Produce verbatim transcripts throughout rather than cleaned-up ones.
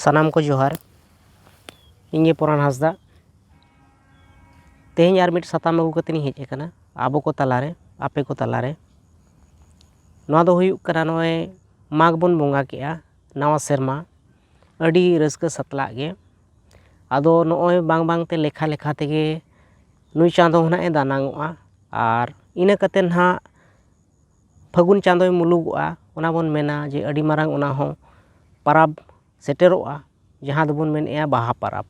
ᱥᱟᱱᱟᱢ ᱠᱚ ᱡᱚᱦᱟᱨ᱾ ᱤᱧ ᱜᱮ ᱯᱚᱨᱟᱱ ᱦᱟᱸᱥᱫᱟ᱾ ᱛᱮᱦᱮᱧ ᱟᱨ ᱢᱤᱫ ᱥᱟᱛᱟᱢ ᱟᱹᱜᱩ ᱠᱟᱛᱮ ᱤᱧ ᱦᱮᱡ ᱟᱠᱟᱱᱟ, ᱟᱵᱚ ᱠᱚ ᱛᱟᱞᱟᱨᱮ, ᱟᱯᱮ ᱠᱚ ᱛᱟᱞᱟᱨᱮ᱾ ᱱᱚᱣᱟ ᱫᱚ ᱦᱩᱭᱩᱜ ᱠᱟᱱᱟ, ᱱᱚᱜᱼᱚᱭ ᱢᱟᱜᱽ ᱵᱚᱱ ᱵᱚᱸᱜᱟ ᱠᱮᱜᱼᱟ, ᱱᱟᱣᱟ ᱥᱮᱨᱢᱟ, ᱟᱹᱰᱤ ᱨᱟᱹᱥᱠᱟᱹ ᱥᱟᱛᱞᱟᱜ ᱜᱮ᱾ ᱟᱫᱚ ᱱᱚᱜᱼᱚᱭ ᱵᱟᱝ ᱵᱟᱝ ᱛᱮ ᱞᱮᱠᱷᱟ ᱞᱮᱠᱷᱟ ᱛᱮᱜᱮ ᱱᱩᱭ ᱪᱟᱸᱫᱚ ᱦᱚᱸ ᱱᱟᱜ ᱮ ᱫᱟᱱᱟᱝᱚᱜᱼᱟ᱾ ᱟᱨ ᱤᱱᱟᱹ ᱠᱟᱛᱮ ᱱᱟᱦᱟᱜ ᱯᱷᱟᱹᱜᱩᱱ ᱪᱟᱸᱫᱚᱭ ᱢᱩᱞᱩᱜᱚᱜᱼᱟ᱾ ᱚᱱᱟ ᱵᱚᱱ ᱢᱮᱱᱟ ᱡᱮ ᱟᱹᱰᱤ ᱢᱟᱨᱟᱝ ᱚᱱᱟ ᱦᱚᱸ ᱯᱟᱨᱟᱵᱽ ᱥᱮᱴᱮᱨᱚᱜᱼᱟ, ᱡᱟᱦᱟᱸ ᱫᱚᱵᱚᱱ ᱢᱮᱱᱮᱜᱼᱟ ᱵᱟᱦᱟ ᱯᱟᱨᱟᱵᱽ᱾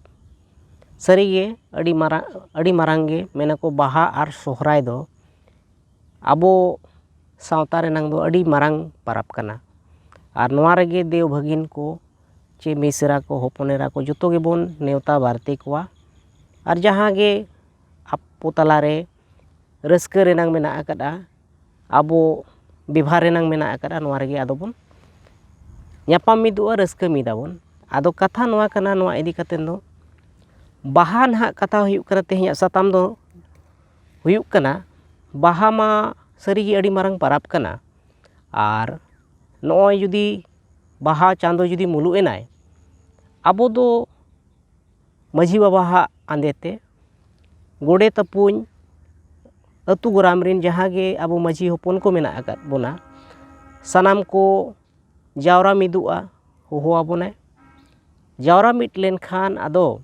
ᱥᱟᱹᱨᱤᱜᱮ ᱟᱹᱰᱤ ᱢᱟᱨᱟᱝ, ᱟᱹᱰᱤ ᱢᱟᱨᱟᱝ ᱜᱮ ᱢᱮᱱᱟᱠᱚ, ᱵᱟᱦᱟ ᱟᱨ ᱥᱚᱦᱨᱟᱭ ᱫᱚ ᱟᱵᱚ ᱥᱟᱶᱛᱟ ᱨᱮᱱᱟᱝ ᱫᱚ ᱟᱹᱰᱤ ᱢᱟᱨᱟᱝ ᱯᱟᱨᱟᱵᱽ ᱠᱟᱱᱟ᱾ ᱟᱨ ᱱᱚᱣᱟ ᱨᱮᱜᱮ ᱫᱮᱣ ᱵᱷᱟᱹᱜᱤᱱ ᱠᱚ ᱪᱮ ᱢᱤᱥᱨᱟ ᱠᱚ, ᱦᱚᱯᱚᱱ ᱮᱨᱟ ᱠᱚ, ᱡᱚᱛᱚ ᱜᱮᱵᱚᱱ ᱱᱮᱣᱛᱟ ᱵᱟᱨᱛᱮ ᱠᱚᱣᱟ᱾ ᱟᱨ ᱡᱟᱦᱟᱸ ᱜᱮ ᱟᱵᱚ ᱛᱟᱞᱟᱨᱮ ᱨᱟᱹᱥᱠᱟᱹ ᱨᱮᱱᱟᱝ ᱢᱮᱱᱟᱜ ᱟᱠᱟᱫᱼᱟ, ᱟᱵᱚ ᱵᱮᱵᱷᱟᱨ ᱨᱮᱱᱟᱝ ᱢᱮᱱᱟᱜ ᱟᱠᱟᱫᱼᱟ, ᱱᱚᱣᱟ ᱨᱮᱜᱮ ᱟᱫᱚ ᱵᱚᱱ ᱧᱟᱯᱟᱢ ᱢᱤᱫᱚᱜᱼᱟ, ᱨᱟᱹᱥᱠᱟᱹ ᱢᱤᱫᱟᱵᱚᱱ᱾ ᱟᱫᱚ ᱠᱟᱛᱷᱟ ᱱᱚᱣᱟ ᱠᱟᱱᱟ, ᱱᱚᱣᱟ ᱤᱫᱤ ᱠᱟᱛᱮᱫ ᱫᱚ ᱵᱟᱦᱟ ᱱᱟᱦᱟᱜ ᱠᱟᱛᱷᱟ ᱦᱩᱭᱩᱜ ᱠᱟᱱᱟ, ᱛᱮᱦᱮᱧᱟᱜ ᱥᱟᱛᱟᱢ ᱫᱚ ᱦᱩᱭᱩᱜ ᱠᱟᱱᱟ, ᱵᱟᱦᱟ ᱢᱟ ᱥᱟᱹᱨᱤᱜᱮ ᱟᱹᱰᱤ ᱢᱟᱨᱟᱝ ᱯᱟᱨᱟᱵᱽ ᱠᱟᱱᱟ᱾ ᱟᱨ ᱱᱚᱜᱼᱚᱭ ᱡᱩᱫᱤ ᱵᱟᱦᱟ ᱪᱟᱸᱫᱚ ᱡᱩᱫᱤ ᱢᱩᱞᱩᱜ ᱮᱱᱟᱭ, ᱟᱵᱚ ᱫᱚ ᱢᱟᱹᱡᱷᱤ ᱵᱟᱵᱟᱣᱟᱜ ᱟᱸᱫᱮ ᱛᱮ, ᱜᱚᱰᱮᱛ ᱟᱹᱯᱩᱧ, ᱟᱹᱛᱩ ᱜᱚᱨᱟᱢ ᱨᱮᱱ ᱡᱟᱦᱟᱸ ᱜᱮ ᱟᱵᱚ ᱢᱟᱹᱡᱷᱤ ᱦᱚᱯᱚᱱ ᱠᱚ ᱢᱮᱱᱟᱜ ᱟᱠᱟᱫ ᱵᱚᱱᱟ, ᱥᱟᱱᱟᱢ ᱠᱚ ᱡᱟᱣᱨᱟ ᱢᱤᱫᱚᱜᱼᱟ, ᱦᱚᱦᱚ ᱟᱵᱚᱱᱟᱭ᱾ ᱡᱟᱣᱨᱟ ᱢᱤᱫ ᱞᱮᱱᱠᱷᱟᱱ ᱟᱫᱚ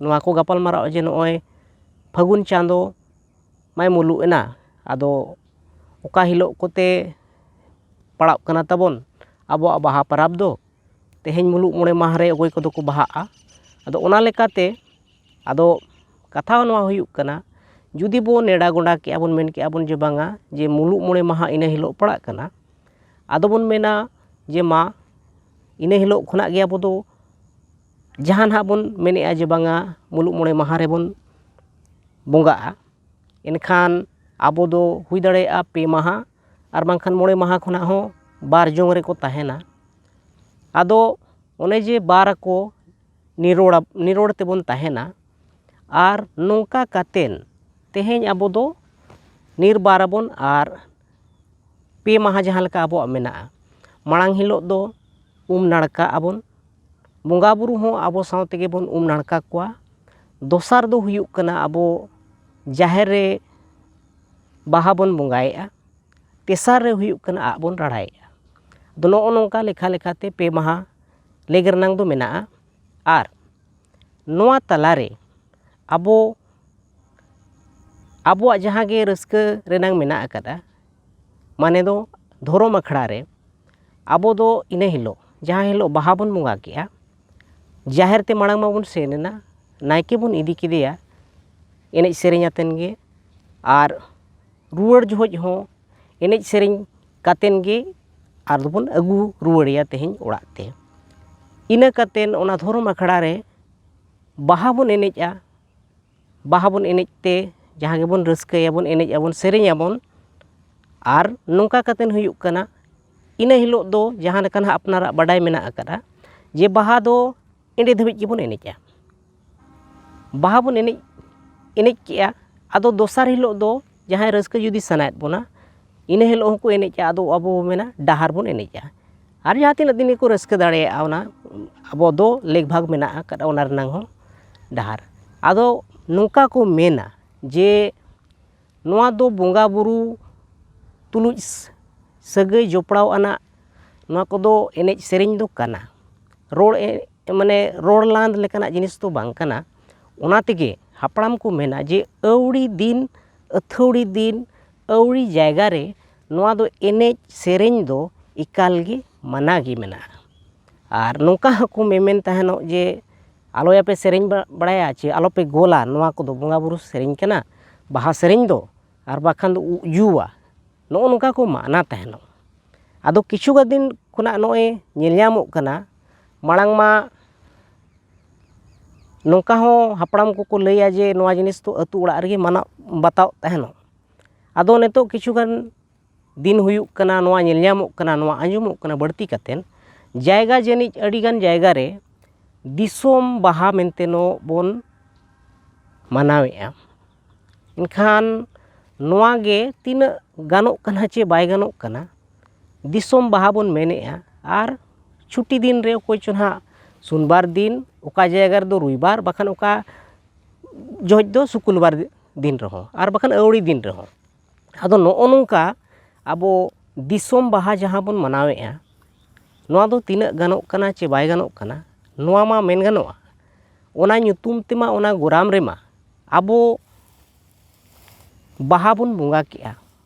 ᱱᱚᱣᱟ ᱠᱚ ᱜᱟᱯᱟᱞ ᱢᱟᱨᱟᱣ ᱡᱮ ᱱᱚᱜᱼᱚᱭ ᱯᱷᱟᱹᱜᱩᱱ ᱪᱟᱸᱫᱚ ᱢᱟᱭ ᱢᱩᱞᱩᱜ ᱮᱱᱟ, ᱟᱫᱚ ᱚᱠᱟ ᱦᱤᱞᱳᱜ ᱠᱚᱛᱮ ᱯᱟᱲᱟᱜ ᱠᱟᱱᱟ ᱛᱟᱵᱚᱱ ᱟᱵᱚᱣᱟᱜ ᱵᱟᱦᱟ ᱯᱟᱨᱟᱵᱽ ᱫᱚ? ᱛᱮᱦᱮᱧ ᱢᱩᱞᱩᱜ ᱢᱚᱬᱮ ᱢᱟᱦᱟ ᱨᱮ ᱚᱠᱚᱭ ᱠᱚᱫᱚ ᱠᱚ ᱵᱟᱦᱟᱜᱼᱟ᱾ ᱟᱫᱚ ᱚᱱᱟ ᱞᱮᱠᱟᱛᱮ, ᱟᱫᱚ ᱠᱟᱛᱷᱟ ᱱᱚᱣᱟ ᱦᱩᱭᱩᱜ ᱠᱟᱱᱟ, ᱡᱩᱫᱤ ᱵᱚᱱ ᱱᱮᱰᱟ ᱜᱚᱸᱰᱟ ᱠᱮᱜᱼᱟ, ᱵᱚᱱ ᱢᱮᱱ ᱠᱮᱜᱼᱟ ᱵᱚᱱ ᱡᱮ ᱵᱟᱝᱟ, ᱡᱮ ᱢᱩᱞᱩᱜ ᱢᱚᱬᱮ ᱢᱟᱦᱟ ᱤᱱᱟᱹ ᱦᱤᱞᱳᱜ ᱯᱟᱲᱟᱜ ᱠᱟᱱᱟ, ᱟᱫᱚ ᱵᱚᱱ ᱢᱮᱱᱟ ᱡᱮ ᱢᱟ, ᱤᱱᱟᱹ ᱦᱤᱞᱳᱜ ᱠᱷᱚᱱᱟᱜ ᱜᱮ ᱟᱵᱚ ᱫᱚ ᱡᱟᱦᱟᱸ ᱱᱟᱦᱟᱜ ᱵᱚᱱ ᱢᱮᱱᱮᱜᱼᱟ ᱡᱮ ᱵᱟᱝᱟ, ᱢᱩᱞᱩᱜ ᱢᱚᱬᱮ ᱢᱟᱦᱟ ᱨᱮᱵᱚᱱ ᱵᱚᱸᱜᱟᱜᱼᱟ, ᱮᱱᱠᱷᱟᱱ ᱟᱵᱚ ᱫᱚ ᱦᱩᱭ ᱫᱟᱲᱮᱭᱟᱜᱼᱟ ᱯᱮ ᱢᱟᱦᱟ ᱟᱨ ᱵᱟᱝᱠᱷᱟᱱ ᱢᱚᱬᱮ ᱢᱟᱦᱟ ᱠᱷᱚᱱᱟᱜ ᱦᱚᱸ ᱵᱟᱨ ᱡᱚᱝ ᱨᱮᱠᱚ ᱛᱟᱦᱮᱱᱟ᱾ ᱟᱫᱚ ᱚᱱᱮ ᱡᱮ ᱵᱟᱨ ᱟᱠᱚ ᱱᱤᱨᱚᱲᱟ-, ᱱᱤᱨᱚᱲ ᱛᱮᱵᱚᱱ ᱛᱟᱦᱮᱱᱟ᱾ ᱟᱨ ᱱᱚᱝᱠᱟ ᱠᱟᱛᱮᱱ ᱛᱮᱦᱮᱧ ᱟᱵᱚ ᱫᱚ ᱱᱤᱨᱵᱟᱨ ᱟᱵᱚᱱ᱾ ᱟᱨ ᱯᱮ ᱢᱟᱦᱟ ᱡᱟᱦᱟᱸ ᱞᱮᱠᱟ ᱟᱵᱚᱣᱟᱜ ᱢᱮᱱᱟᱜᱼᱟ, ᱢᱟᱲᱟᱝ ᱦᱤᱞᱳᱜ ᱫᱚ ᱩᱢ ᱱᱟᱲᱠᱟᱜ ᱟᱵᱚᱱ, ᱵᱚᱸᱜᱟ ᱵᱩᱨᱩ ᱦᱚᱸ ᱟᱵᱚ ᱥᱟᱶ ᱛᱮᱜᱮ ᱵᱚᱱ ᱩᱢ ᱱᱟᱲᱠᱟ ᱠᱚᱣᱟ᱾ ᱫᱚᱥᱟᱨ ᱫᱚ ᱦᱩᱭᱩᱜ ᱠᱟᱱᱟ, ᱟᱵᱚ ᱡᱟᱦᱮᱨ ᱨᱮ ᱵᱟᱦᱟ ᱵᱚᱱ ᱵᱚᱸᱜᱟᱭᱮᱫᱼᱟ᱾ ᱛᱮᱥᱟᱨ ᱨᱮ ᱦᱩᱭᱩᱜ ᱠᱟᱱᱟ, ᱟᱜ ᱵᱚᱱ ᱨᱟᱲᱟᱭᱮᱫᱼᱟ᱾ ᱟᱫᱚ ᱱᱚᱜᱼᱚ ᱱᱚᱝᱠᱟ ᱞᱮᱠᱷᱟ ᱞᱮᱠᱟᱛᱮ ᱯᱮ ᱢᱟᱦᱟ ᱞᱮᱜ ᱨᱮᱱᱟᱝ ᱫᱚ ᱢᱮᱱᱟᱜᱼᱟ᱾ ᱟᱨ ᱱᱚᱣᱟ ᱛᱟᱞᱟᱨᱮ ᱟᱵᱚ ᱟᱵᱚᱣᱟᱜ ᱡᱟᱦᱟᱸ ᱜᱮ ᱨᱟᱹᱥᱠᱟᱹ ᱨᱮᱱᱟᱝ ᱢᱮᱱᱟᱜ ᱟᱠᱟᱫᱟ, ᱢᱟᱱᱮ ᱫᱚ ᱫᱷᱚᱨᱚᱢ ᱟᱠᱷᱲᱟ ᱨᱮ ᱟᱵᱚ ᱫᱚ ᱤᱱᱟᱹ ᱦᱤᱞᱳᱜ, ᱡᱟᱦᱟᱸ ᱦᱤᱞᱳᱜ ᱵᱟᱦᱟ ᱵᱚᱱ ᱵᱚᱸᱜᱟ ᱠᱮᱜᱼᱟ, ᱡᱟᱦᱮᱨ ᱛᱮ ᱢᱟᱲᱟᱝ ᱢᱟᱵᱚᱱ ᱥᱮᱱ ᱮᱱᱟ, ᱱᱟᱭᱠᱮ ᱵᱚᱱ ᱤᱫᱤ ᱠᱮᱫᱮᱭᱟ ᱮᱱᱮᱡ ᱥᱮᱨᱮᱧ ᱟᱛᱮᱱ ᱜᱮ, ᱟᱨ ᱨᱩᱣᱟᱹᱲ ᱡᱚᱦᱚᱜ ᱦᱚᱸ ᱮᱱᱮᱡ ᱥᱮᱨᱮᱧ ᱠᱟᱛᱮᱱ ᱜᱮ ᱟᱨ ᱫᱚᱵᱚᱱ ᱟᱹᱜᱩ ᱨᱩᱣᱟᱹᱲᱮᱭᱟ ᱛᱮᱦᱮᱧ ᱚᱲᱟᱜ ᱛᱮ᱾ ᱤᱱᱟᱹ ᱠᱟᱛᱮᱱ ᱚᱱᱟ ᱫᱷᱚᱨᱚᱢ ᱟᱠᱷᱲᱟ ᱨᱮ ᱵᱟᱦᱟ ᱵᱚᱱ ᱮᱱᱮᱡᱼᱟ᱾ ᱵᱟᱦᱟ ᱵᱚᱱ ᱮᱱᱮᱡ ᱛᱮ ᱡᱟᱦᱟᱸ ᱜᱮᱵᱚᱱ ᱨᱟᱹᱥᱠᱟᱹᱭᱟᱵᱚᱱ, ᱮᱱᱮᱡ ᱟᱵᱚᱱ, ᱥᱮᱨᱮᱧ ᱟᱵᱚᱱ᱾ ᱟᱨ ᱱᱚᱝᱠᱟ ᱠᱟᱛᱮᱱ ᱦᱩᱭᱩᱜ ᱠᱟᱱᱟ, ᱤᱱᱟᱹ ᱦᱤᱞᱳᱜ ᱫᱚ ᱡᱟᱦᱟᱸ ᱞᱮᱠᱟ ᱱᱟᱦᱟᱜ ᱟᱯᱱᱟᱨᱟᱜ ᱵᱟᱰᱟᱭ ᱢᱮᱱᱟᱜ ᱟᱠᱟᱫᱟ ᱡᱮ ᱵᱟᱦᱟ ᱫᱚ ᱮᱸᱰᱮ ᱫᱷᱟᱹᱵᱤᱡ ᱜᱮᱵᱚᱱ ᱮᱱᱮᱡᱼᱟ᱾ ᱵᱟᱦᱟ ᱵᱚᱱ ᱮᱱᱮᱡ, ᱮᱱᱮᱡ ᱠᱮᱜᱼᱟ᱾ ᱟᱫᱚ ᱫᱚᱥᱟᱨ ᱦᱤᱞᱳᱜ ᱫᱚ ᱡᱟᱦᱟᱸᱭ ᱨᱟᱹᱥᱠᱟᱹ ᱡᱩᱫᱤ ᱥᱟᱱᱟᱭᱮᱫ ᱵᱚᱱᱟ, ᱤᱱᱟᱹ ᱦᱤᱞᱳᱜ ᱦᱚᱸᱠᱚ ᱮᱱᱮᱡᱼᱟ᱾ ᱟᱫᱚ ᱟᱵᱚ ᱵᱚ ᱢᱮᱱᱟ ᱰᱟᱦᱟᱨ ᱵᱚᱱ ᱮᱱᱮᱡᱼᱟ᱾ ᱟᱨ ᱡᱟᱦᱟᱸ ᱛᱤᱱᱟᱹᱜ ᱫᱤᱱ ᱜᱮᱠᱚ ᱨᱟᱹᱥᱠᱟᱹ ᱫᱟᱲᱮᱭᱟᱜᱼᱟ, ᱚᱱᱟ ᱟᱵᱚ ᱫᱚ ᱞᱮᱠ ᱵᱷᱟᱜᱽ ᱢᱮᱱᱟᱜ ᱟᱠᱟᱫᱟ ᱚᱱᱟ ᱨᱮᱱᱟᱝ ᱦᱚᱸ ᱰᱟᱦᱟᱨ᱾ ᱟᱫᱚ ᱱᱚᱝᱠᱟ ᱠᱚ ᱢᱮᱱᱟ ᱡᱮ ᱱᱚᱣᱟ ᱫᱚ ᱵᱚᱸᱜᱟ ᱵᱩᱨᱩ ᱛᱩᱞᱩᱡ ᱥᱟᱹᱜᱟᱹᱭ ᱡᱚᱯᱲᱟᱣ ᱟᱱᱟᱜ ᱱᱚᱣᱟ ᱠᱚᱫᱚ ᱮᱱᱮᱡ ᱥᱮᱨᱮᱧ ᱫᱚ ᱠᱟᱱᱟ᱾ ᱨᱚᱲ ᱮ-, ᱢᱟᱱᱮ ᱨᱚᱲ ᱞᱟᱸᱫ ᱞᱮᱠᱟᱱᱟᱜ ᱡᱤᱱᱤᱥ ᱫᱚ ᱵᱟᱝ ᱠᱟᱱᱟ᱾ ᱚᱱᱟ ᱛᱮᱜᱮ ᱦᱟᱯᱲᱟᱢ ᱠᱚ ᱢᱮᱱᱟ ᱡᱮ ᱟᱹᱣᱲᱤ ᱫᱤᱱ, ᱟᱹᱛᱷᱟᱹᱣᱲᱤ ᱫᱤᱱ, ᱟᱹᱣᱲᱤ ᱡᱟᱭᱜᱟ ᱨᱮ ᱱᱚᱣᱟ ᱫᱚ ᱮᱱᱮᱡ ᱥᱮᱨᱮᱧ ᱫᱚ ᱮᱠᱟᱞ ᱜᱮ ᱢᱟᱱᱟ ᱜᱮ ᱢᱮᱱᱟᱜᱼᱟ᱾ ᱟᱨ ᱱᱚᱝᱠᱟ ᱦᱚᱸᱠᱚ ᱢᱮᱢᱮᱱ ᱛᱟᱦᱮᱱᱚᱜ ᱡᱮ ᱟᱞᱚᱭᱟᱯᱮ ᱥᱮᱨᱮᱧ ᱵᱟ-, ᱵᱟᱲᱟᱭᱟ ᱪᱮ ᱟᱞᱚᱯᱮ ᱜᱳᱞᱟ, ᱱᱚᱣᱟ ᱠᱚᱫᱚ ᱵᱚᱸᱜᱟ ᱵᱩᱨᱩ ᱥᱮᱨᱮᱧ ᱠᱟᱱᱟ, ᱵᱟᱦᱟ ᱥᱮᱨᱮᱧ ᱫᱚ, ᱟᱨ ᱵᱟᱠᱷᱟᱱ ᱫᱚ ᱩᱵ ᱡᱩᱣᱟ᱾ ᱱᱚᱜᱼᱚ ᱱᱚᱝᱠᱟ ᱠᱚ ᱢᱟᱱᱟ ᱛᱟᱦᱮᱱᱚᱜ᱾ ᱟᱫᱚ ᱠᱤᱪᱷᱩ ᱜᱟᱱ ᱫᱤᱱ ᱠᱷᱚᱱᱟᱜ ᱱᱚᱜᱼᱚᱭ ᱧᱮᱞ ᱧᱟᱢᱚᱜ ᱠᱟᱱᱟ, ᱢᱟᱲᱟᱝ ᱢᱟ ᱱᱚᱝᱠᱟ ᱦᱚᱸ ᱦᱟᱯᱲᱟᱢ ᱠᱚᱠᱚ ᱞᱟᱹᱭᱟ ᱡᱮ ᱱᱚᱣᱟ ᱡᱤᱱᱤᱥ ᱫᱚ ᱟᱹᱛᱩ ᱚᱲᱟᱜ ᱨᱮᱜᱮ ᱢᱟᱱᱟᱣ ᱵᱟᱛᱟᱣ ᱛᱟᱦᱮᱱᱚᱜ᱾ ᱟᱫᱚ ᱱᱤᱛᱚᱜ ᱠᱤᱪᱷᱩ ᱜᱟᱱ ᱫᱤᱱ ᱦᱩᱭᱩᱜ ᱠᱟᱱᱟ, ᱱᱚᱣᱟ ᱧᱮᱞ ᱧᱟᱢᱚᱜ ᱠᱟᱱᱟ, ᱱᱚᱣᱟ ᱟᱸᱡᱚᱢᱚᱜ ᱠᱟᱱᱟ ᱵᱟᱹᱲᱛᱤ ᱠᱟᱛᱮᱱ, ᱡᱟᱭᱜᱟ ᱡᱟᱹᱱᱤᱡ ᱟᱹᱰᱤᱜᱟᱱ ᱡᱟᱭᱜᱟ ᱨᱮ ᱫᱤᱥᱚᱢ ᱵᱟᱦᱟ ᱢᱮᱱᱛᱮ ᱱᱚ ᱵᱚᱱ ᱢᱟᱱᱟᱣᱮᱫᱼᱟ᱾ ᱮᱱᱠᱷᱟᱱ ᱱᱚᱣᱟ ᱜᱮ ᱛᱤᱱᱟᱹᱜ ᱜᱟᱱᱚᱜ ᱠᱟᱱᱟ ᱪᱮ ᱵᱟᱭ ᱜᱟᱱᱚᱜ ᱠᱟᱱᱟ, ᱫᱤᱥᱚᱢ ᱵᱟᱦᱟ ᱵᱚᱱ ᱢᱮᱱᱮᱫᱼᱟ, ᱟᱨ ᱪᱷᱩᱴᱤ ᱫᱤᱱ ᱨᱮ ᱚᱠᱚᱭ ᱪᱚ ᱱᱟᱦᱟᱜ ᱥᱩᱱᱵᱟᱨ ᱫᱤᱱ, ᱚᱠᱟ ᱡᱟᱭᱜᱟ ᱨᱮᱫᱚ ᱨᱩᱭᱵᱟᱨ, ᱵᱟᱠᱷᱟᱱ ᱚᱠᱟ ᱡᱚᱦᱚᱡ ᱫᱚ ᱥᱩᱠᱩᱞᱵᱟᱨ ᱫᱤᱱ ᱨᱮᱦᱚᱸ, ᱟᱨ ᱵᱟᱠᱷᱟᱱ ᱟᱹᱣᱲᱤ ᱫᱤᱱ ᱨᱮᱦᱚᱸ᱾ ᱟᱫᱚ ᱱᱚᱜᱼᱚ ᱱᱚᱝᱠᱟ ᱟᱵᱚ ᱫᱤᱥᱚᱢ ᱵᱟᱦᱟ ᱡᱟᱦᱟᱸ ᱵᱚᱱ ᱢᱟᱱᱟᱣᱮᱫᱼᱟ, ᱱᱚᱣᱟ ᱫᱚ ᱛᱤᱱᱟᱹᱜ ᱜᱟᱱᱚᱜ ᱠᱟᱱᱟ ᱪᱮ ᱵᱟᱭ ᱜᱟᱱᱚᱜ ᱠᱟᱱᱟ, ᱱᱚᱣᱟ ᱢᱟ ᱢᱮᱱ ᱜᱟᱱᱚᱜᱼᱟ, ᱚᱱᱟ ᱧᱩᱛᱩᱢ ᱛᱮᱢᱟ, ᱚᱱᱟ ᱜᱚᱨᱟᱢ ᱨᱮᱢᱟ ᱟᱵᱚ ᱵᱟᱦᱟ ᱵᱚᱱ ᱵᱚᱸᱜᱟ ᱠᱮᱜᱼᱟ,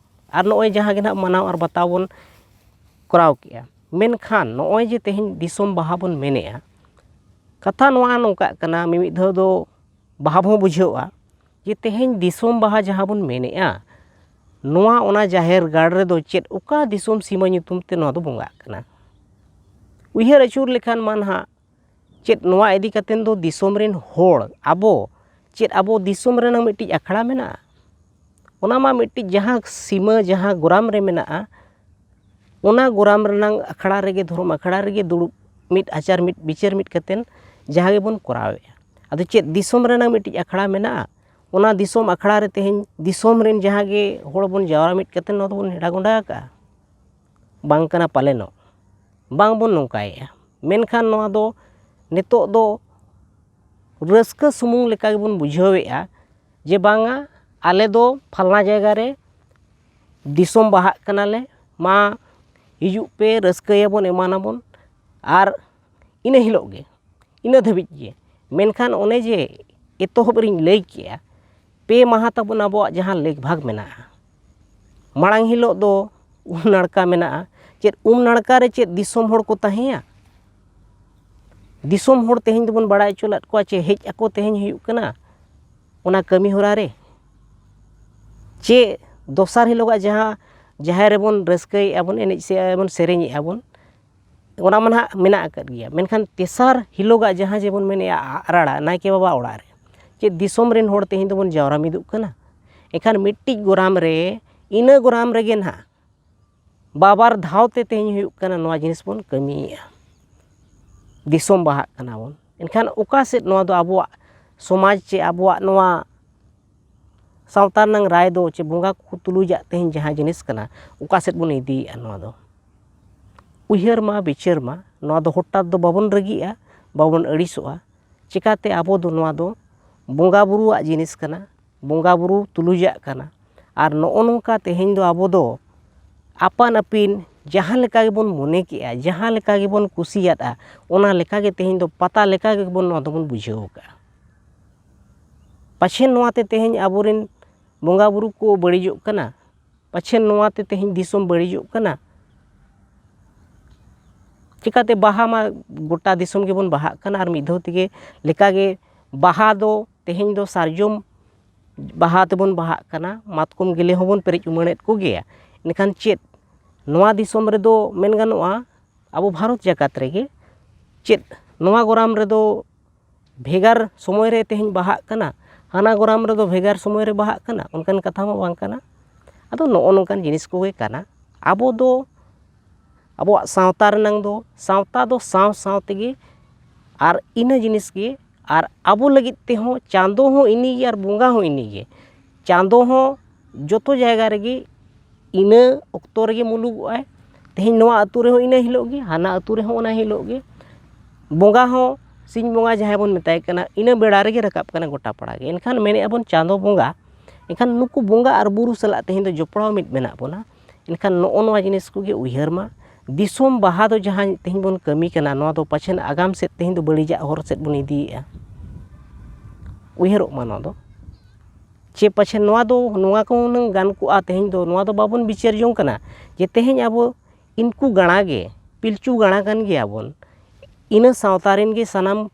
ᱟᱨ ᱱᱚᱜᱼᱚᱭ ᱡᱟᱦᱟᱸ ᱜᱮ ᱱᱟᱦᱟᱜ ᱢᱟᱱᱟᱣ ᱟᱨ ᱵᱟᱛᱟᱣ ᱵᱚᱱ ᱠᱚᱨᱟᱣ ᱠᱮᱜᱼᱟ᱾ ᱢᱮᱱᱠᱷᱟᱱ ᱱᱚᱜᱼᱚᱭ ᱡᱮ ᱛᱮᱦᱮᱧ ᱫᱤᱥᱚᱢ ᱵᱟᱦᱟ ᱵᱚᱱ ᱢᱮᱱᱮᱜᱼᱟ, ᱠᱟᱛᱷᱟ ᱱᱚᱣᱟ ᱱᱚᱝᱠᱟᱜ ᱠᱟᱱᱟ, ᱢᱤᱢᱤᱫ ᱫᱷᱟᱣ ᱫᱚ ᱵᱟᱦᱟ ᱦᱚᱸ ᱵᱩᱡᱷᱟᱹᱜᱼᱟ ᱡᱮ ᱛᱮᱦᱮᱧ ᱫᱤᱥᱚᱢ ᱵᱟᱦᱟ ᱡᱟᱦᱟᱸ ᱵᱚᱱ ᱢᱮᱱᱮᱜᱼᱟ, ᱱᱚᱣᱟ ᱚᱱᱟ ᱡᱟᱦᱮᱨ ᱜᱟᱲ ᱨᱮᱫᱚ ᱪᱮᱫ ᱚᱠᱟ ᱫᱤᱥᱚᱢ ᱥᱤᱢᱟᱹ ᱧᱩᱛᱩᱢ ᱛᱮ ᱱᱚᱣᱟ ᱫᱚ ᱵᱚᱸᱜᱟᱜ ᱠᱟᱱᱟ? ᱩᱭᱦᱟᱹᱨ ᱟᱹᱪᱩᱨ ᱞᱮᱠᱷᱟᱱ ᱢᱟ ᱱᱟᱦᱟᱜ ᱪᱮᱫ ᱱᱚᱣᱟ ᱤᱫᱤ ᱠᱟᱛᱮᱫ ᱫᱚ ᱫᱤᱥᱚᱢ ᱨᱮᱱ ᱦᱚᱲ, ᱟᱵᱚ ᱪᱮᱫ ᱟᱵᱚ ᱫᱤᱥᱚᱢ ᱨᱮᱱᱟᱜ ᱢᱤᱫᱴᱤᱡ ᱟᱠᱷᱲᱟ ᱢᱮᱱᱟᱜᱼᱟ? ᱚᱱᱟ ᱢᱟ ᱢᱤᱫᱴᱤᱡ ᱡᱟᱦᱟᱸ ᱥᱤᱢᱟᱹ, ᱡᱟᱦᱟᱸ ᱜᱚᱨᱟᱢ ᱨᱮ ᱢᱮᱱᱟᱜᱼᱟ, ᱚᱱᱟ ᱜᱚᱨᱟᱢ ᱨᱮᱱᱟᱝ ᱟᱠᱷᱲᱟ ᱨᱮᱜᱮ, ᱫᱷᱚᱨᱚᱢ ᱟᱠᱷᱲᱟ ᱨᱮᱜᱮ ᱫᱩᱲᱩᱵ ᱢᱤᱫ ᱟᱪᱟᱨ ᱢᱤᱫ ᱵᱤᱪᱟᱹᱨ ᱢᱤᱫ ᱠᱟᱛᱮᱫ ᱡᱟᱦᱟᱸ ᱜᱮᱵᱚᱱ ᱠᱚᱨᱟᱣᱮᱫᱼᱟ᱾ ᱟᱫᱚ ᱪᱮᱫ ᱫᱤᱥᱚᱢ ᱨᱮᱱᱟᱜ ᱢᱤᱫᱴᱤᱡ ᱟᱠᱷᱲᱟ ᱢᱮᱱᱟᱜᱼᱟ? ᱚᱱᱟ ᱫᱤᱥᱚᱢ ᱟᱠᱷᱲᱟ ᱨᱮ ᱛᱮᱦᱮᱧ ᱫᱤᱥᱚᱢ ᱨᱮᱱ ᱡᱟᱦᱟᱸ ᱜᱮ ᱦᱚᱲ ᱵᱚᱱ ᱡᱟᱣᱨᱟ ᱢᱤᱫ ᱠᱟᱛᱮᱫ ᱱᱚᱣᱟ ᱫᱚᱵᱚᱱ ᱦᱮᱰᱟ ᱜᱚᱸᱰᱟ ᱟᱠᱟᱜᱼᱟ? ᱵᱟᱝ ᱠᱟᱱᱟ ᱯᱟᱞᱮᱱᱚᱜ, ᱵᱟᱝ ᱵᱚᱱ ᱱᱚᱝᱠᱟᱭᱮᱫᱼᱟ᱾ ᱢᱮᱱᱠᱷᱟᱱ ᱱᱚᱣᱟ ᱫᱚ ᱱᱤᱛᱚᱜ ᱫᱚ ᱨᱟᱹᱥᱠᱟᱹ ᱥᱩᱢᱩᱝ ᱞᱮᱠᱟ ᱜᱮᱵᱚᱱ ᱵᱩᱡᱷᱟᱹᱣᱮᱫᱼᱟ ᱡᱮ ᱵᱟᱝᱟ, ᱟᱞᱮ ᱫᱚ ᱯᱷᱟᱞᱱᱟ ᱡᱟᱭᱜᱟ ᱨᱮ ᱫᱤᱥᱚᱢ ᱵᱟᱦᱟᱜ ᱠᱟᱱᱟᱞᱮ, ᱢᱟ ᱦᱤᱡᱩᱜ ᱯᱮ, ᱨᱟᱹᱥᱠᱟᱹᱭᱟᱵᱚᱱ, ᱮᱢᱟᱱᱟᱵᱚᱱ, ᱟᱨ ᱤᱱᱟᱹ ᱦᱤᱞᱳᱜ ᱜᱮ, ᱤᱱᱟᱹ ᱫᱷᱟᱹᱵᱤᱡ ᱜᱮ᱾ ᱢᱮᱱᱠᱷᱟᱱ ᱚᱱᱮ ᱡᱮ ᱮᱛᱚᱦᱚᱵ ᱨᱤᱧ ᱞᱟᱹᱭ ᱠᱮᱜᱼᱟ, ᱯᱮ ᱢᱟᱦᱟ ᱛᱟᱵᱚᱱ ᱟᱵᱚᱣᱟᱜ ᱡᱟᱦᱟᱸ ᱞᱮᱠ ᱵᱷᱟᱜᱽ ᱢᱮᱱᱟᱜᱼᱟ, ᱢᱟᱲᱟᱝ ᱦᱤᱞᱳᱜ ᱫᱚ ᱩᱢ ᱱᱟᱲᱠᱟ ᱢᱮᱱᱟᱜᱼᱟ᱾ ᱪᱮᱫ ᱩᱢ ᱱᱟᱲᱠᱟ ᱨᱮ ᱪᱮᱫ ᱫᱤᱥᱚᱢ ᱦᱚᱲ ᱠᱚ ᱛᱟᱦᱮᱸᱭᱟ? ᱫᱤᱥᱚᱢ ᱦᱚᱲ ᱛᱮᱦᱮᱧ ᱫᱚᱵᱚᱱ ᱵᱟᱲᱟᱭ ᱦᱚᱪᱚ ᱞᱮᱫ ᱠᱚᱣᱟ ᱪᱮ ᱦᱮᱡ ᱟᱠᱚ ᱛᱮᱦᱮᱧ ᱦᱩᱭᱩᱜ ᱠᱟᱱᱟ ᱚᱱᱟ ᱠᱟᱹᱢᱤ ᱦᱚᱨᱟ ᱨᱮ? ᱪᱮ ᱫᱚᱥᱟᱨ ᱦᱤᱞᱳᱜᱟᱜ ᱡᱟᱦᱟᱸ ᱡᱟᱦᱮᱨ ᱨᱮᱵᱚᱱ ᱨᱟᱹᱥᱠᱟᱹᱭᱮᱫᱼᱟ ᱵᱚᱱ, ᱮᱱᱮᱡ ᱥᱮ ᱵᱚᱱ ᱥᱮᱨᱮᱧᱮᱫᱼᱟ ᱵᱚᱱ, ᱚᱱᱟ ᱢᱟ ᱱᱟᱦᱟᱜ ᱢᱮᱱᱟᱜ ᱟᱠᱟᱫ ᱜᱮᱭᱟ, ᱢᱮᱱᱠᱷᱟᱱ ᱛᱮᱥᱟᱨ ᱦᱤᱞᱳᱜᱟᱜ ᱡᱟᱦᱟᱸ ᱡᱮᱵᱚᱱ ᱢᱮᱱᱮᱫᱼᱟ ᱟᱜ ᱨᱟᱲᱟ ᱱᱟᱭᱠᱮ ᱵᱟᱵᱟ ᱚᱲᱟᱜ ᱨᱮ, ᱪᱮᱫ ᱫᱤᱥᱚᱢ ᱨᱮᱱ ᱦᱚᱲ ᱛᱮᱦᱮᱧ ᱫᱚᱵᱚᱱ ᱡᱟᱣᱨᱟ ᱢᱤᱫᱚᱜ ᱠᱟᱱᱟ? ᱮᱱᱠᱷᱟᱱ ᱢᱤᱫᱴᱤᱡ ᱜᱚᱨᱟᱢ ᱨᱮ, ᱤᱱᱟᱹ ᱜᱚᱨᱟᱢ ᱨᱮᱜᱮ ᱱᱟᱦᱟᱜ ᱵᱟᱵᱟᱨ ᱫᱷᱟᱣ ᱛᱮ ᱛᱮᱦᱮᱧ ᱦᱩᱭᱩᱜ ᱠᱟᱱᱟ, ᱱᱚᱣᱟ ᱡᱤᱱᱤᱥ ᱵᱚᱱ ᱠᱟᱹᱢᱤᱭᱮᱫᱼᱟ, ᱫᱤᱥᱚᱢ ᱵᱟᱦᱟᱜ ᱠᱟᱱᱟ ᱵᱚᱱ᱾ ᱮᱱᱠᱷᱟᱱ ᱚᱠᱟ ᱥᱮᱫ ᱱᱚᱣᱟ ᱫᱚ ᱟᱵᱚᱣᱟᱜ ᱥᱚᱢᱟᱡᱽ ᱪᱮ ᱟᱵᱚᱣᱟᱜ ᱱᱚᱣᱟ ᱥᱟᱶᱛᱟ ᱨᱮᱱᱟᱝ ᱨᱟᱭ ᱫᱚ ᱪᱮ ᱵᱚᱸᱜᱟ ᱠᱚ ᱛᱩᱞᱩᱡᱟᱜ ᱛᱮᱦᱮᱧ ᱡᱟᱦᱟᱸ ᱡᱤᱱᱤᱥ ᱠᱟᱱᱟ, ᱚᱠᱟ ᱥᱮᱫ ᱵᱚᱱ ᱤᱫᱤᱭᱮᱫᱼᱟ ᱱᱚᱣᱟ ᱫᱚ? ᱩᱭᱦᱟᱹᱨ ᱢᱟ, ᱵᱤᱪᱟᱹᱨ ᱢᱟ, ᱱᱚᱣᱟ ᱫᱚ ᱦᱚᱴᱟᱛ ᱫᱚ ᱵᱟᱵᱚᱱ ᱨᱟᱹᱜᱤᱜᱼᱟ, ᱵᱟᱵᱚᱱ ᱟᱹᱲᱤᱥᱚᱜᱼᱟ᱾ ᱪᱤᱠᱟᱹᱛᱮ ᱟᱵᱚ ᱫᱚ ᱱᱚᱣᱟ ᱫᱚ ᱵᱚᱸᱜᱟ ᱵᱩᱨᱩᱣᱟᱜ ᱡᱤᱱᱤᱥ ᱠᱟᱱᱟ, ᱵᱚᱸᱜᱟ ᱵᱩᱨᱩ ᱛᱩᱞᱩᱡᱟᱜ ᱠᱟᱱᱟ᱾ ᱟᱨ ᱱᱚᱜᱼᱚ ᱱᱚᱝᱠᱟ ᱛᱮᱦᱮᱧ ᱫᱚ ᱟᱵᱚ ᱫᱚ ᱟᱯᱟᱱ ᱟᱹᱯᱤᱱ ᱡᱟᱦᱟᱸ ᱞᱮᱠᱟ ᱜᱮᱵᱚᱱ ᱢᱚᱱᱮ ᱠᱮᱜᱼᱟ, ᱡᱟᱦᱟᱸ ᱞᱮᱠᱟ ᱜᱮᱵᱚᱱ ᱠᱩᱥᱤᱭᱟᱫᱼᱟ, ᱚᱱᱟ ᱞᱮᱠᱟ ᱜᱮ ᱛᱮᱦᱮᱧ ᱫᱚ ᱯᱟᱛᱟ ᱞᱮᱠᱟ ᱜᱮᱵᱚᱱ ᱱᱚᱣᱟ ᱫᱚᱵᱚᱱ ᱵᱩᱡᱷᱟᱹᱣ ᱟᱠᱟᱫᱼᱟ᱾ ᱯᱟᱪᱷᱮ ᱱᱚᱣᱟ ᱛᱮ ᱛᱮᱦᱮᱧ ᱟᱵᱚᱨᱮᱱ ᱵᱚᱸᱜᱟ ᱵᱩᱨᱩ ᱠᱚ ᱵᱟᱹᱲᱤᱡᱚᱜ ᱠᱟᱱᱟ, ᱯᱟᱪᱷᱮ ᱱᱚᱣᱟ ᱛᱮ ᱛᱮᱦᱮᱧ ᱫᱤᱥᱚᱢ ᱵᱟᱹᱲᱤᱡᱚᱜ ᱠᱟᱱᱟ᱾ ᱪᱤᱠᱟᱹᱛᱮ ᱵᱟᱦᱟ ᱢᱟ ᱜᱚᱴᱟ ᱫᱤᱥᱚᱢ ᱜᱮᱵᱚᱱ ᱵᱟᱦᱟᱜ ᱠᱟᱱᱟ, ᱟᱨ ᱢᱤᱫ ᱫᱷᱟᱣ ᱛᱮᱜᱮ ᱞᱮᱠᱟᱜᱮ ᱵᱟᱦᱟ ᱫᱚ ᱛᱮᱦᱮᱧ ᱫᱚ ᱥᱟᱨᱡᱚᱢ ᱵᱟᱦᱟ ᱛᱮᱵᱚᱱ ᱵᱟᱦᱟᱜ ᱠᱟᱱᱟ, ᱢᱟᱛᱠᱚᱢ ᱜᱮᱞᱮ ᱦᱚᱸᱵᱚᱱ ᱯᱮᱨᱮᱡ ᱩᱢᱟᱹᱲᱮᱫ ᱠᱚᱜᱮᱭᱟ᱾ ᱮᱱᱠᱷᱟᱱ ᱪᱮᱫ ᱱᱚᱣᱟ ᱫᱤᱥᱚᱢ ᱨᱮᱫᱚ ᱢᱮᱱ ᱜᱟᱱᱚᱜᱼᱟ, ᱟᱵᱚ ᱵᱷᱟᱨᱚᱛ ᱡᱟᱠᱟᱛ ᱨᱮᱜᱮ ᱪᱮᱫ ᱱᱚᱣᱟ ᱜᱚᱨᱟᱢ ᱨᱮᱫᱚ ᱵᱷᱮᱜᱟᱨ ᱥᱚᱢᱚᱭ ᱨᱮ ᱛᱮᱦᱮᱧ ᱵᱟᱦᱟᱜ ᱠᱟᱱᱟ, ᱦᱟᱱᱟ ᱜᱚᱨᱟᱢ ᱨᱮᱫᱚ ᱵᱷᱮᱜᱟᱨ ᱥᱚᱢᱚᱭ ᱨᱮ ᱵᱟᱦᱟᱜ ᱠᱟᱱᱟ, ᱚᱱᱠᱟᱱ ᱠᱟᱛᱷᱟ ᱢᱟ ᱵᱟᱝ ᱠᱟᱱᱟ᱾ ᱟᱫᱚ ᱱᱚᱜᱼᱚ ᱱᱚᱝᱠᱟᱱ ᱡᱤᱱᱤᱥ ᱠᱚᱜᱮ ᱠᱟᱱᱟ᱾ ᱟᱵᱚ ᱫᱚ ᱟᱵᱚᱣᱟᱜ ᱥᱟᱶᱛᱟ ᱨᱮᱱᱟᱝ ᱫᱚ ᱥᱟᱶᱛᱟ ᱫᱚ ᱥᱟᱶ ᱥᱟᱶ ᱛᱮᱜᱮ, ᱟᱨ ᱤᱱᱟᱹ ᱡᱤᱱᱤᱥ ᱜᱮ, ᱟᱨ ᱟᱵᱚ ᱞᱟᱹᱜᱤᱫ ᱛᱮᱦᱚᱸ ᱪᱟᱸᱫᱚ ᱦᱚᱸ ᱤᱱᱤ ᱜᱮ ᱟᱨ ᱵᱚᱸᱜᱟ ᱦᱚᱸ ᱤᱱᱤ ᱜᱮ᱾ ᱪᱟᱸᱫᱚ ᱦᱚᱸ ᱡᱚᱛᱚ ᱡᱟᱭᱜᱟ ᱨᱮᱜᱮ ᱤᱱᱟᱹ ᱚᱠᱛᱚ ᱨᱮᱜᱮ ᱢᱩᱞᱩᱜᱚᱜᱼᱟᱭ᱾ ᱛᱮᱦᱮᱧ ᱱᱚᱣᱟ ᱟᱹᱛᱩ ᱨᱮᱦᱚᱸ ᱤᱱᱟᱹ ᱦᱤᱞᱳᱜ ᱜᱮ, ᱦᱟᱱᱟ ᱟᱹᱛᱩ ᱨᱮᱦᱚᱸ ᱚᱱᱟ ᱦᱤᱞᱳᱜ ᱜᱮ᱾ ᱵᱚᱸᱜᱟ ᱦᱚᱸ, ᱥᱤᱧ ᱵᱚᱸᱜᱟ ᱡᱟᱦᱟᱸᱭ ᱵᱚᱱ ᱢᱮᱛᱟᱭ ᱠᱟᱱᱟ, ᱤᱱᱟᱹ ᱵᱮᱲᱟ ᱨᱮᱜᱮ ᱨᱟᱠᱟᱵ ᱠᱟᱱᱟ ᱜᱚᱴᱟ ᱯᱟᱲᱟ ᱜᱮ᱾ ᱮᱱᱠᱷᱟᱱ ᱢᱮᱱᱮᱫᱼᱟ ᱵᱚᱱ ᱪᱟᱸᱫᱚ ᱵᱚᱸᱜᱟ, ᱮᱱᱠᱷᱟᱱ ᱱᱩᱠᱩ ᱵᱚᱸᱜᱟ ᱟᱨ ᱵᱩᱨᱩ ᱥᱟᱞᱟᱜ ᱛᱮᱦᱮᱧ ᱫᱚ ᱡᱚᱯᱲᱟᱣ ᱢᱤᱫ ᱢᱮᱱᱟᱜ ᱵᱚᱱᱟ᱾ ᱮᱱᱠᱷᱟᱱ ᱱᱚᱜᱼᱚ ᱱᱚᱣᱟ ᱡᱤᱱᱤᱥ ᱠᱚᱜᱮ ᱩᱭᱦᱟᱹᱨ ᱢᱟ᱾ ᱫᱤᱥᱚᱢ ᱵᱟᱦᱟ ᱫᱚ ᱡᱟᱦᱟᱸ ᱛᱮᱦᱮᱧ ᱵᱚᱱ ᱠᱟᱹᱢᱤ ᱠᱟᱱᱟ, ᱱᱚᱣᱟ ᱫᱚ ᱯᱟᱪᱷᱮᱱ ᱟᱜᱟᱢ ᱥᱮᱫ ᱛᱮᱦᱮᱧ ᱫᱚ ᱵᱟᱹᱲᱤᱡᱟᱜ ᱦᱚᱨ ᱥᱮᱫ ᱵᱚᱱ ᱤᱫᱤᱭᱮᱫᱼᱟ᱾ ᱩᱭᱦᱟᱹᱨᱚᱜ ᱢᱟ ᱱᱚᱣᱟ ᱫᱚ᱾ ᱪᱮ ᱯᱟᱪᱷᱮ ᱱᱚᱣᱟ ᱫᱚ ᱱᱚᱣᱟ ᱠᱚ ᱦᱩᱱᱟᱹᱝ ᱜᱟᱱ ᱠᱚᱜᱼᱟ, ᱛᱮᱦᱮᱧ ᱫᱚ ᱱᱚᱣᱟ ᱫᱚ ᱵᱟᱵᱚᱱ ᱵᱤᱪᱟᱹᱨ ᱡᱚᱝ ᱠᱟᱱᱟ ᱡᱮ ᱛᱮᱦᱮᱧ ᱟᱵᱚ ᱤᱱᱠᱩ ᱜᱟᱬᱟ ᱜᱮ, ᱯᱤᱞᱪᱩ ᱜᱟᱬᱟ ᱠᱟᱱ ᱜᱮᱭᱟ ᱵᱚᱱ, ᱤᱱᱟᱹ ᱥᱟᱶᱛᱟ ᱨᱮᱱ ᱜᱮ ᱥᱟᱱᱟᱢ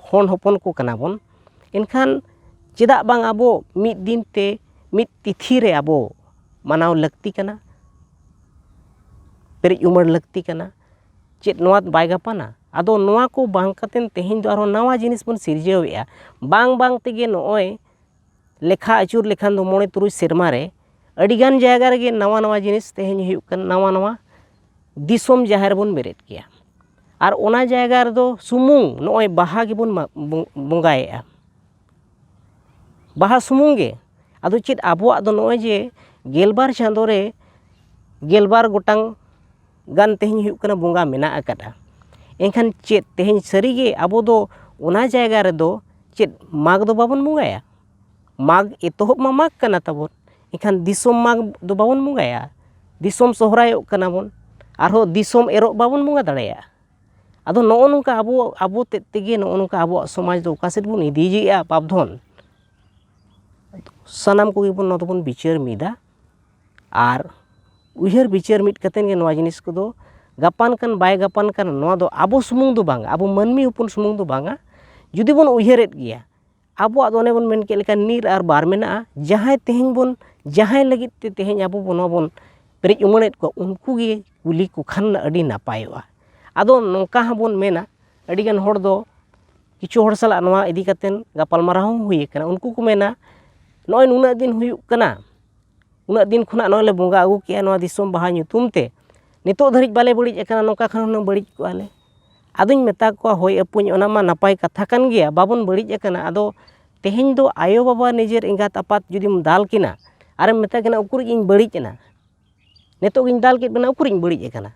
ᱦᱚᱱ ᱦᱚᱯᱚᱱ ᱠᱚ ᱠᱟᱱᱟ ᱵᱚᱱ᱾ ᱮᱱᱠᱷᱟᱱ ᱪᱮᱫᱟᱜ ᱵᱟᱝ ᱟᱵᱚ ᱢᱤᱫ ᱫᱤᱱ ᱛᱮ ᱢᱤᱫ ᱛᱤᱛᱷᱤ ᱨᱮ ᱟᱵᱚ ᱢᱟᱱᱟᱣ ᱞᱟᱹᱠᱛᱤ ᱠᱟᱱᱟ, ᱯᱮᱨᱮᱡ ᱩᱢᱟᱹᱲ ᱞᱟᱹᱠᱛᱤ ᱠᱟᱱᱟ? ᱪᱮᱫ ᱱᱚᱣᱟ ᱵᱟᱭ ᱜᱟᱯᱟᱱᱟ? ᱟᱫᱚ ᱱᱚᱣᱟ ᱠᱚ ᱵᱟᱝ ᱠᱟᱛᱮᱫ ᱛᱮᱦᱮᱧ ᱫᱚ ᱟᱨᱦᱚᱸ ᱱᱟᱣᱟ ᱡᱤᱱᱤᱥ ᱵᱚᱱ ᱥᱤᱨᱡᱟᱹᱣᱮᱫᱼᱟ᱾ ᱵᱟᱝ ᱵᱟᱝ ᱛᱮᱜᱮ ᱱᱚᱜᱼᱚᱭ ᱞᱮᱠᱷᱟ ᱟᱹᱪᱩᱨ ᱞᱮᱠᱷᱟᱱ ᱫᱚ ᱢᱚᱬᱮ ᱛᱩᱨᱩᱭ ᱥᱮᱨᱢᱟ ᱨᱮ ᱟᱹᱰᱤᱜᱟᱱ ᱡᱟᱭᱜᱟ ᱨᱮᱜᱮ ᱱᱟᱣᱟ ᱱᱟᱣᱟ ᱡᱤᱱᱤᱥ ᱛᱮᱦᱮᱧ ᱦᱩᱭᱩᱜ ᱠᱟᱱᱟ, ᱱᱟᱣᱟ ᱱᱟᱣᱟ ᱫᱤᱥᱚᱢ ᱡᱟᱦᱮᱨ ᱵᱚᱱ ᱵᱮᱨᱮᱫ ᱠᱮᱜᱼᱟ᱾ ᱟᱨ ᱚᱱᱟ ᱡᱟᱭᱜᱟ ᱨᱮᱫᱚ ᱥᱩᱢᱩᱝ ᱱᱚᱜᱼᱚᱭ ᱵᱟᱦᱟ ᱜᱮᱵᱚᱱ ᱢᱟ-, ᱵᱚ-, ᱵᱚᱸᱜᱟᱭᱮᱫᱼᱟ᱾ ᱵᱟᱦᱟ ᱥᱩᱢᱩᱝ ᱜᱮ᱾ ᱟᱫᱚ ᱪᱮᱫ ᱟᱵᱚᱣᱟᱜ ᱫᱚ ᱱᱚᱜᱼᱚᱭ ᱡᱮ ᱜᱮᱞᱵᱟᱨ ᱪᱟᱸᱫᱳ ᱨᱮ ᱜᱮᱞᱵᱟᱨ ᱜᱚᱴᱟᱝ ᱜᱟᱱ ᱛᱮᱦᱮᱧ ᱦᱩᱭᱩᱜ ᱠᱟᱱᱟ ᱵᱚᱸᱜᱟ ᱢᱮᱱᱟᱜ ᱟᱠᱟᱫᱼᱟ᱾ ᱮᱱᱠᱷᱟᱱ ᱪᱮᱫ ᱛᱮᱦᱮᱧ ᱥᱟᱹᱨᱤᱜᱮ ᱟᱵᱚ ᱫᱚ ᱚᱱᱟ ᱡᱟᱭᱜᱟ ᱨᱮᱫᱚ ᱪᱮᱫ ᱢᱟᱜᱽ ᱫᱚ ᱵᱟᱵᱚᱱ ᱵᱚᱸᱜᱟᱭᱟ? ᱢᱟᱜᱽ ᱮᱛᱚᱦᱚᱵ ᱢᱟ ᱢᱟᱜᱽ ᱠᱟᱱᱟ ᱛᱟᱵᱚᱱ, ᱮᱱᱠᱷᱟᱱ ᱫᱤᱥᱚᱢ ᱢᱟᱜᱽ ᱫᱚ ᱵᱟᱵᱚᱱ ᱵᱚᱸᱜᱟᱭᱟ, ᱫᱤᱥᱚᱢ ᱥᱚᱦᱨᱟᱭᱚᱜ ᱠᱟᱱᱟ ᱵᱚᱱ, ᱟᱨᱦᱚᱸ ᱫᱤᱥᱚᱢ ᱮᱨᱚᱜ ᱵᱟᱵᱚᱱ ᱵᱚᱸᱜᱟ ᱫᱟᱲᱮᱭᱟᱜᱼᱟ᱾ ᱟᱫᱚ ᱱᱚᱜᱼᱚ ᱱᱚᱝᱠᱟ ᱟᱵᱚ, ᱟᱵᱚ ᱛᱮᱫ ᱛᱮᱜᱮ ᱱᱚᱜᱼᱚ ᱱᱚᱝᱠᱟ ᱟᱵᱚᱣᱟᱜ ᱥᱚᱢᱟᱡᱽ ᱫᱚ ᱚᱠᱟ ᱥᱮᱫ ᱵᱚᱱ ᱤᱫᱤᱭᱮᱫᱼᱟ ᱯᱟᱯ ᱫᱷᱚᱱ, ᱥᱟᱱᱟᱢ ᱠᱚᱜᱮ ᱵᱚᱱ ᱱᱚᱣᱟ ᱫᱚᱵᱚᱱ ᱵᱤᱪᱟᱹᱨ ᱢᱤᱫᱟ᱾ ᱟᱨ ᱩᱭᱦᱟᱹᱨ ᱵᱤᱪᱟᱹᱨ ᱢᱤᱫ ᱠᱟᱛᱮᱫ ᱜᱮ ᱱᱚᱣᱟ ᱡᱤᱱᱤᱥ ᱠᱚᱫᱚ ᱜᱟᱯᱟᱱ ᱠᱟᱱ ᱵᱟᱭ ᱜᱟᱯᱟᱱ ᱠᱟᱱ, ᱱᱚᱣᱟ ᱫᱚ ᱟᱵᱚ ᱥᱩᱢᱩᱝ ᱫᱚ ᱵᱟᱝᱟ, ᱟᱵᱚ ᱢᱟᱹᱱᱢᱤ ᱦᱚᱯᱚᱱ ᱥᱩᱢᱩᱝ ᱫᱚ ᱵᱟᱝᱟ᱾ ᱡᱩᱫᱤ ᱵᱚᱱ ᱩᱭᱦᱟᱹᱨᱮᱫ ᱜᱮᱭᱟ, ᱟᱵᱚᱣᱟᱜ ᱫᱚ ᱚᱱᱮ ᱵᱚᱱ ᱢᱮᱱ ᱠᱮᱫ ᱞᱮᱠᱟ ᱱᱤᱨ ᱟᱨ ᱵᱟᱨ ᱢᱮᱱᱟᱜᱼᱟ᱾ ᱡᱟᱦᱟᱸᱭ ᱛᱮᱦᱮᱧ ᱵᱚᱱ, ᱡᱟᱦᱟᱸᱭ ᱞᱟᱹᱜᱤᱫ ᱛᱮ ᱛᱮᱦᱮᱧ ᱟᱵᱚ ᱵᱚᱱ, ᱱᱚᱣᱟ ᱵᱚᱱ ᱯᱮᱨᱮᱡ ᱩᱢᱟᱹᱲᱮᱫ ᱠᱚᱣᱟ, ᱩᱱᱠᱩ ᱜᱮ ᱠᱩᱞᱤ ᱠᱚ ᱠᱷᱟᱱ ᱟᱹᱰᱤ ᱱᱟᱯᱟᱭᱚᱜᱼᱟ᱾ ᱟᱫᱚ ᱱᱚᱝᱠᱟ ᱦᱚᱸᱵᱚᱱ ᱢᱮᱱᱟ, ᱟᱹᱰᱤᱜᱟᱱ ᱦᱚᱲ ᱫᱚ ᱠᱤᱪᱷᱩ ᱦᱚᱲ ᱥᱟᱞᱟᱜ ᱱᱚᱣᱟ ᱤᱫᱤ ᱠᱟᱛᱮᱫ ᱜᱟᱯᱟᱞᱢᱟᱨᱟᱣ ᱦᱚᱸ ᱦᱩᱭ ᱟᱠᱟᱱᱟ᱾ ᱩᱱᱠᱩ ᱠᱚ ᱢᱮᱱᱟ, ᱱᱚᱜᱼᱚᱭ ᱱᱩᱱᱟᱹᱜ ᱫᱤᱱ ᱦᱩᱭᱩᱜ ᱠᱟᱱᱟ, ᱩᱱᱟᱹᱜ ᱫᱤᱱ ᱠᱷᱚᱱᱟᱜ ᱱᱚᱜᱼᱚᱭ ᱞᱮ ᱵᱚᱸᱜᱟ ᱟᱹᱜᱩ ᱠᱮᱜᱼᱟ ᱱᱚᱣᱟ ᱫᱤᱥᱚᱢ ᱵᱟᱦᱟ ᱧᱩᱛᱩᱢ ᱛᱮ, ᱱᱤᱛᱚᱜ ᱫᱷᱟᱹᱨᱤᱡ ᱵᱟᱞᱮ ᱵᱟᱹᱲᱤᱡ ᱟᱠᱟᱱᱟ, ᱱᱚᱝᱠᱟ ᱠᱷᱟᱱ ᱦᱩᱱᱟᱹᱝ ᱵᱟᱹᱲᱤᱡ ᱠᱚᱜᱼᱟ ᱞᱮ᱾ ᱟᱫᱚᱧ ᱢᱮᱛᱟ ᱠᱚᱣᱟ, ᱦᱳᱭ ᱟᱹᱯᱩᱧ, ᱚᱱᱟ ᱢᱟ ᱱᱟᱯᱟᱭ ᱠᱟᱛᱷᱟ ᱠᱟᱱ ᱜᱮᱭᱟ, ᱵᱟᱵᱚᱱ ᱵᱟᱹᱲᱤᱡ ᱟᱠᱟᱱᱟ᱾ ᱟᱫᱚ ᱛᱮᱦᱮᱧ ᱫᱚ ᱟᱭᱳᱼᱵᱟᱵᱟ ᱱᱤᱡᱮᱨ ᱮᱸᱜᱟᱛ ᱟᱯᱟᱛ ᱡᱩᱫᱤᱢ ᱫᱟᱞ ᱠᱤᱱᱟ ᱟᱨᱮᱢ ᱢᱮᱛᱟ ᱠᱤᱱᱟ, ᱩᱠᱩᱨᱤᱡ ᱤᱧ ᱵᱟᱹᱲᱤᱡ ᱮᱱᱟ, ᱱᱤᱛᱚᱜ ᱜᱤᱧ ᱫᱟᱞ ᱠᱮᱫ ᱵᱮᱱᱟ, ᱩᱠᱩᱨᱤᱡ ᱤᱧ ᱵᱟᱹᱲᱤᱡ ᱟᱠᱟᱱᱟ?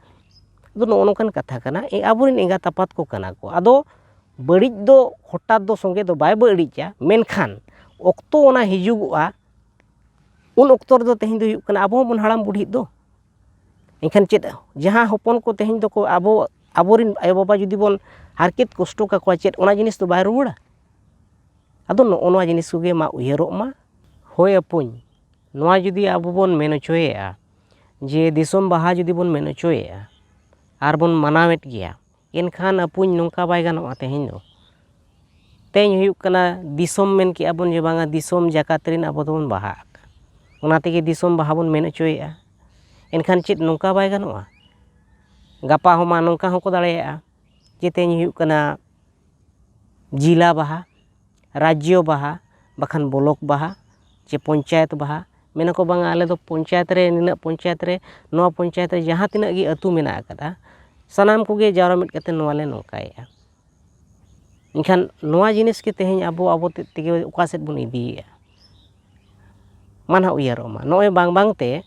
ᱟᱫᱚ ᱱᱚᱜᱼᱚ ᱱᱚᱝᱠᱟᱱ ᱠᱟᱛᱷᱟ ᱠᱟᱱᱟ᱾ ᱮ, ᱟᱵᱚᱨᱮᱱ ᱮᱸᱜᱟᱛ ᱟᱯᱟᱛ ᱠᱚ ᱠᱟᱱᱟ ᱠᱚ᱾ ᱟᱫᱚ ᱵᱟᱹᱲᱤᱡ ᱫᱚ ᱦᱚᱴᱟᱛ ᱫᱚ ᱥᱚᱸᱜᱮ ᱫᱚ ᱵᱟᱭ ᱵᱟᱹᱲᱤᱡᱟ, ᱢᱮᱱᱠᱷᱟᱱ ᱚᱠᱛᱚ ᱚᱱᱟ ᱦᱤᱡᱩᱜᱚᱜᱼᱟ, ᱩᱱ ᱚᱠᱛᱚ ᱨᱮᱫᱚ ᱛᱮᱦᱮᱧ ᱫᱚ ᱦᱩᱭᱩᱜ ᱠᱟᱱᱟ ᱟᱵᱚ ᱦᱚᱸᱵᱚᱱ ᱦᱟᱲᱟᱢ ᱵᱩᱰᱷᱤᱜ ᱫᱚ᱾ ᱮᱱᱠᱷᱟᱱ ᱪᱮᱫ ᱡᱟᱦᱟᱸ ᱦᱚᱯᱚᱱ ᱠᱚ ᱛᱮᱦᱮᱧ ᱫᱚᱠᱚ ᱟᱵᱚ, ᱟᱵᱚᱨᱮᱱ ᱟᱭᱳᱼᱵᱟᱵᱟ ᱡᱩᱫᱤ ᱵᱚᱱ ᱦᱟᱨᱠᱮᱛ ᱠᱚᱥᱴᱚ ᱠᱟᱠᱚᱣᱟ, ᱪᱮᱫ ᱚᱱᱟ ᱡᱤᱱᱤᱥ ᱫᱚ ᱵᱟᱭ ᱨᱩᱣᱟᱹᱲᱟ? ᱟᱫᱚ ᱱᱚᱜᱼᱚ ᱱᱚᱣᱟ ᱡᱤᱱᱤᱥ ᱠᱚᱜᱮ ᱢᱟ ᱩᱭᱦᱟᱹᱨᱚᱜ ᱢᱟ᱾ ᱦᱳᱭ ᱟᱹᱯᱩᱧ, ᱱᱚᱣᱟ ᱡᱩᱫᱤ ᱟᱵᱚ ᱵᱚᱱ ᱢᱮᱱ ᱦᱚᱪᱚᱭᱮᱫᱼᱟ ᱡᱮ ᱫᱤᱥᱚᱢ ᱵᱟᱦᱟ ᱡᱩᱫᱤ ᱵᱚᱱ ᱢᱮᱱ ᱦᱚᱪᱚᱭᱮᱫᱼᱟ ᱟᱨ ᱵᱚᱱ ᱢᱟᱱᱟᱣᱮᱫ ᱜᱮᱭᱟ, ᱮᱱᱠᱷᱟᱱ ᱟᱹᱯᱩᱧ ᱱᱚᱝᱠᱟ ᱵᱟᱭ ᱜᱟᱱᱚᱜᱼᱟ ᱛᱮᱦᱮᱧ ᱫᱚ᱾ ᱛᱮᱦᱮᱧ ᱦᱩᱭᱩᱜ ᱠᱟᱱᱟ ᱫᱤᱥᱚᱢ ᱢᱮᱱ ᱠᱮᱜᱼᱟ ᱵᱚᱱ ᱡᱮ ᱵᱟᱝᱟ ᱫᱤᱥᱚᱢ ᱡᱟᱠᱟᱛ ᱨᱮᱱ ᱟᱵᱚ ᱫᱚᱵᱚᱱ ᱵᱟᱦᱟᱜ ᱠᱟᱱᱟ, ᱚᱱᱟ ᱛᱮᱜᱮ ᱫᱤᱥᱚᱢ ᱵᱟᱦᱟ ᱵᱚᱱ ᱢᱮᱱ ᱦᱚᱪᱚᱭᱮᱫᱼᱟ᱾ ᱮᱱᱠᱷᱟᱱ ᱪᱮᱫ ᱱᱚᱝᱠᱟ ᱵᱟᱭ ᱜᱟᱱᱚᱜᱼᱟ? ᱜᱟᱯᱟ ᱦᱚᱸ ᱢᱟ ᱱᱚᱝᱠᱟ ᱦᱚᱸᱠᱚ ᱫᱟᱲᱮᱭᱟᱜᱼᱟ ᱡᱮ ᱛᱮᱦᱮᱧ ᱦᱩᱭᱩᱜ ᱠᱟᱱᱟ ᱡᱤᱞᱟ ᱵᱟᱦᱟ, ᱨᱟᱡᱽᱡᱚ ᱵᱟᱦᱟ, ᱵᱟᱠᱷᱟᱱ ᱵᱞᱚᱠ ᱵᱟᱦᱟ, ᱪᱮ ᱯᱚᱧᱪᱟᱭᱮᱛ ᱵᱟᱦᱟ᱾ ᱢᱮᱱᱟᱠᱚ ᱵᱟᱝᱟ ᱟᱞᱮ ᱫᱚ ᱯᱚᱧᱪᱟᱭᱮᱛ ᱨᱮ, ᱱᱤᱱᱟᱹᱜ ᱯᱚᱧᱪᱟᱭᱮᱛ ᱨᱮ, ᱱᱚᱣᱟ ᱯᱚᱧᱪᱟᱭᱮᱛ ᱨᱮ ᱡᱟᱦᱟᱸ ᱛᱤᱱᱟᱹᱜ ᱜᱮ ᱟᱹᱛᱩ ᱢᱮᱱᱟᱜ ᱟᱠᱟᱫᱟ, ᱥᱟᱱᱟᱢ ᱠᱚᱜᱮ ᱡᱟᱣᱨᱟ ᱢᱤᱫ ᱠᱟᱛᱮ ᱱᱚᱣᱟ ᱞᱮ ᱱᱚᱝᱠᱟᱭᱮᱫᱼᱟ᱾ ᱮᱱᱠᱷᱟᱱ ᱱᱚᱣᱟ ᱡᱤᱱᱤᱥ ᱜᱮ ᱛᱮᱦᱮᱧ ᱟᱵᱚ, ᱟᱵᱚ ᱛᱮᱫ ᱛᱮᱜᱮ ᱚᱠᱟ ᱥᱮᱫ ᱵᱚᱱ ᱤᱫᱤᱭᱮᱫᱼᱟ? ᱢᱟ ᱱᱟᱦᱟᱜ ᱩᱭᱦᱟᱹᱨᱚᱜ ᱢᱟ, ᱱᱚᱜᱼᱚᱭ ᱵᱟᱝ ᱵᱟᱝ ᱛᱮ